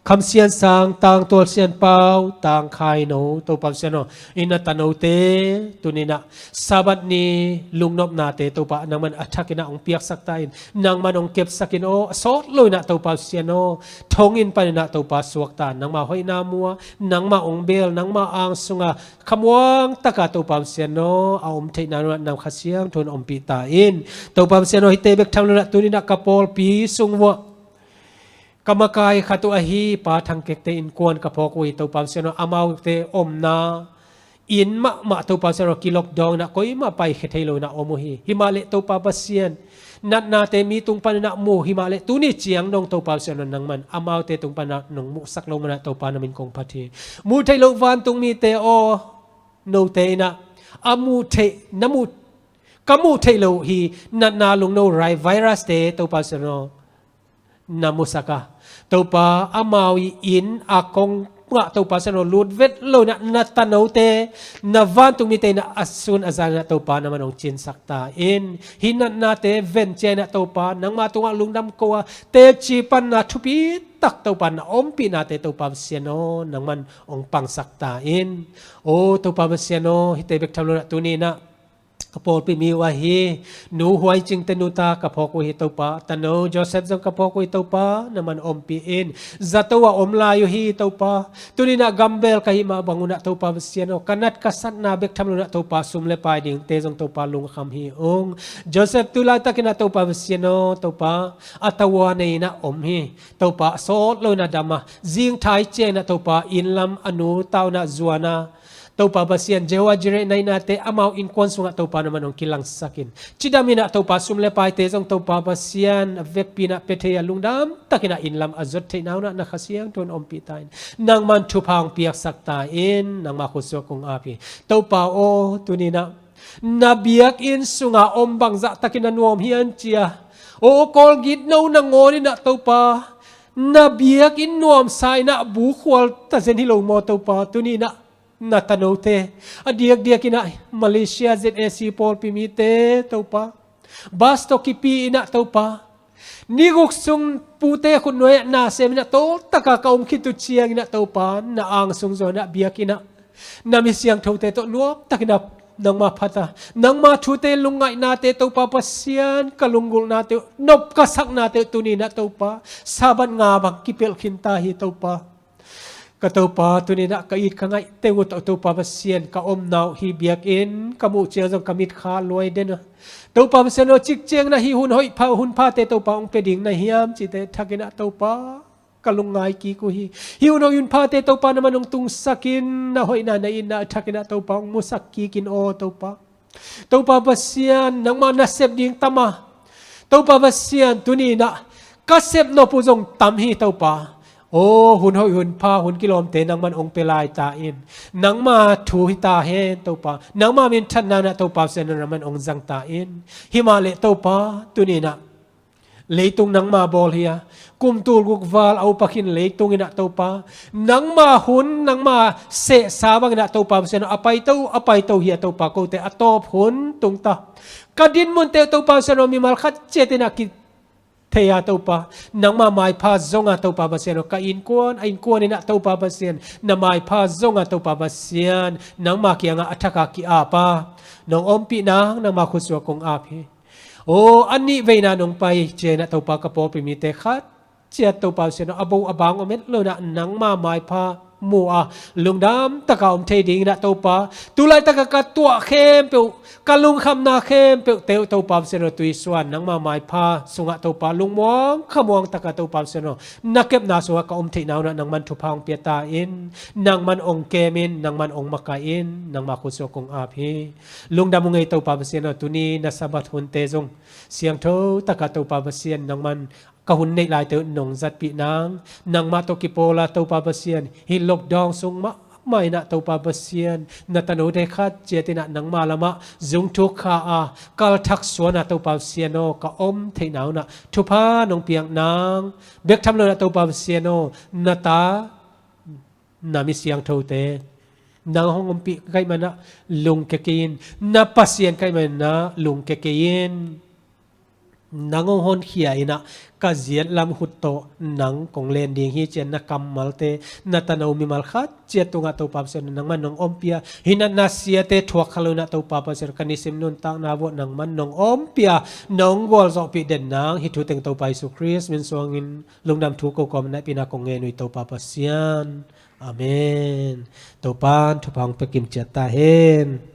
Kham Sian Sang, Tang Tual Sian Pau, Tang Khai No, Topa Pasian aw, i na tanote tuni inah Sabbath ni lungnopnate Topa nangman a thak inah hong piaksak ta in, nangman hong kepsak in aw, a sawt lo inah Topa Pasian aw, thong inn pan inah Topa suak ta, nangma hoihna mu a, nangma hong bel, nangma ang sungah khamuang taka Topa Pasian aw, a om theihna nunah nang Kha Siangtho in ompih ta in. Topa Pasian aw, hihte bek tham lo inah tuni inah ka pawlpi sung vuah ka makai khat uh ahi Pa Thang Kekte innkuan ka phawk uh hi Topa Pasian aw, amaute omna inn mahmah Topa Pasian aw, ki-lockdown inah koimah paikhia thei lo inah om uh hi. Hi mah leh Topa Pasian, natnate mi tung pan inah mu hi mah leh tuni ciang dong Topa Pasian aw, nangman amaute tung pan inah nong muhsak lo manin Topa na min kong phat hi. Muh theih loh vantung mite aw, note inah a muh theih, na muh, ka muh theih loh hi, natna lungno rai virus te Topa Pasian aw, na musak a, Topa amau i inn a kong ngah Topa Pasian aw, lut vet lo inah na tanote, na vantung mite inah a sun a zan inah Topa nangman hong cinsak ta in. Hih natnate ven ciang inah Topa nangma tungah lungdam ko a, teci panna thupi tak Topa na ompihnate Topa Pasian aw, nangman hong pangsak ta in. Aw Topa Pasian aw, hihte bek tham lo inah tuni inah ka pawlpi mi uh ahi Nu Huai Cingte nuta ka phawk uh hi Topa, tano Joseph zong ka phawk uh hi Topa, nangman ompih in. Zato a om lai uh hi Topa, tuni inah gambel ka hih mah bang un ah Topa Pasian aw, ka nat ka satna bek tham lo inah Topa sum le pai dingte zong Topa lungkham hi ung. Joseph tu laitak inah Topa Pasian aw, Topa a tavuan nei inah om hi Topa, a sawt lo inah dam a, zingthai ciang inah Topa inn lam a nu tau inah zuan a, Topa Pasian, Jehovah Jireh na hihnate amau innkuan sungah Topa na man hong kilangsak in. Cidam inah Topa sum le paite zong Topa Pasian a vekpi inah pia thei a lungdam takinah innlam a zuat theihna hunah na Kha Siangtho in ompih ta in. Nangman thupha hong piaksak ta in, nangma khutsuak kong ap hi. Topa aw, tuni inah na biakinn sungah om bangzah takin a nuam hian cia. Aw Kawlgit no nangawn inah Topa, na biakinn nuamsa inah bukhual tazen hi lo maw Topa, tuni inah na tanote a diakdiak inah Malaysia Z A C pawlpi mite Topa, bus tawh kipi inah Topa, ni guk sung pute khutnuai ah na sem inah tawltaka ka om khit uh ciang inah Topa, na ang sung zaw inah biakinn ah na mi siangthote tawh nuam takin a nangma phat a, nangma thute lungngainate Topa Pasian, ka lunggulhnate uh, nop ka saknate uh tuni inah Topa, Sabbath nga bang kipelh khin ta hi Topa. Ka Topa, tuni inah ka it ka ngaihte uh tawh Topa Pasian, ka omna uh hih biakinn ka muh ciang zong ka mitkha luai den a. Topa Pasian aw, cikciang inah hih hun hoih pha, hun phate Topa hong pia ding na hiam cihte thakin ah Topa, ka lungngai kik uh hi. Hih hun hoih hun phate Topa na man hong tungsak in, na hoihna na itna a thakin ah Topa hong musak kik in aw Topa. Topa Pasian, nangma nasep ding tam a, Topa Pasian, tuni inah ka sep nop uh zong tam hi Topa. Aw hun hoih hun pha, hun kilawmte nangman hong pia lai ta in. Nangma thu hi ta hen Topa, nangma minthanna inah Topa Pasian nangman hong zang ta in. Himah leh Topa, tuni inah leitung nangma bawl hi a, kum tul guk val a upa khin leitung inah Topa, nangma hun, nangma sehsa bang inah Topa Pasian aw, a paito, a paito hi a Topa, kote a tawp hun tung ta. Ka dinmunte uh Topa Pasian aw, mimal khat ciat inah kithei a Topa, nangma maipha zong a Topa Pasian aw, ka innkuan, a innkuan inah Topa Pasian, na maipha zong a Topa Pasian, nangma kiangah a thaka ki-ap a, nong ompih nang, nangma khutsuak kong ap hi. Aw, a nih veina nong pai ciang inah Topa, ka pawlpi mite khat ciat Topa Pasian aw, a bo a bang om het lo inah nangma maipha mu a, lungdam taka om thei ding inah Topa, tu laitak a ka tuah khempeuh, ka lungkhamna khempeuhte uh Topa Pasian aw, tuisuan nangma maipha sungah Topa, lungmuang khamuang taka Topa Pasian aw, na kepna sungah ka om theihna hunah nangman thupha hong pia ta in, nangman hong kem in, nangman hong makaih in, nangma khutsuak kong ap hi. Lungdam ung ei Topa Pasian aw, tuni na Sabbath hunte zong siangtho taka Topa Pasian, nangman ka hun neih laite uh nong zatpih nang, nangmah tawh kipawl a Topa Pasian, hih lockdown sung mahmah inah Topa Pasian, na tanote khat ciat inah nangma lamah zungthuk kha a, kalthak suan a Topa Pasian aw, ka om theihna hunah thupha nong piak nang, bek tham lo inah Topa Pasian aw, na ta, na mi siangthote nang hong ompih ka hih manah lungke kei in, na Pasian ka hih manah lungke kei in. Nang hong honkhia inah ka ziat lam hut tawh nang kong len ding hi ci-a na kammalte, na tano mimal khat ciat tungah Topa Pasian nangman nong ompih a, hih natna siate thuak kha lo inah Topa Pasian ka nisim nuntakna vuah nangman nong ompih a, nong gualzawhpih den nang, hih thu teng Topa Jesu Khrist min suangin lungdam thu ko kawm naihpihna kong ngen uh hi Topa Pasian. Amen. Topan thupha hong pia kim ciat ta hen.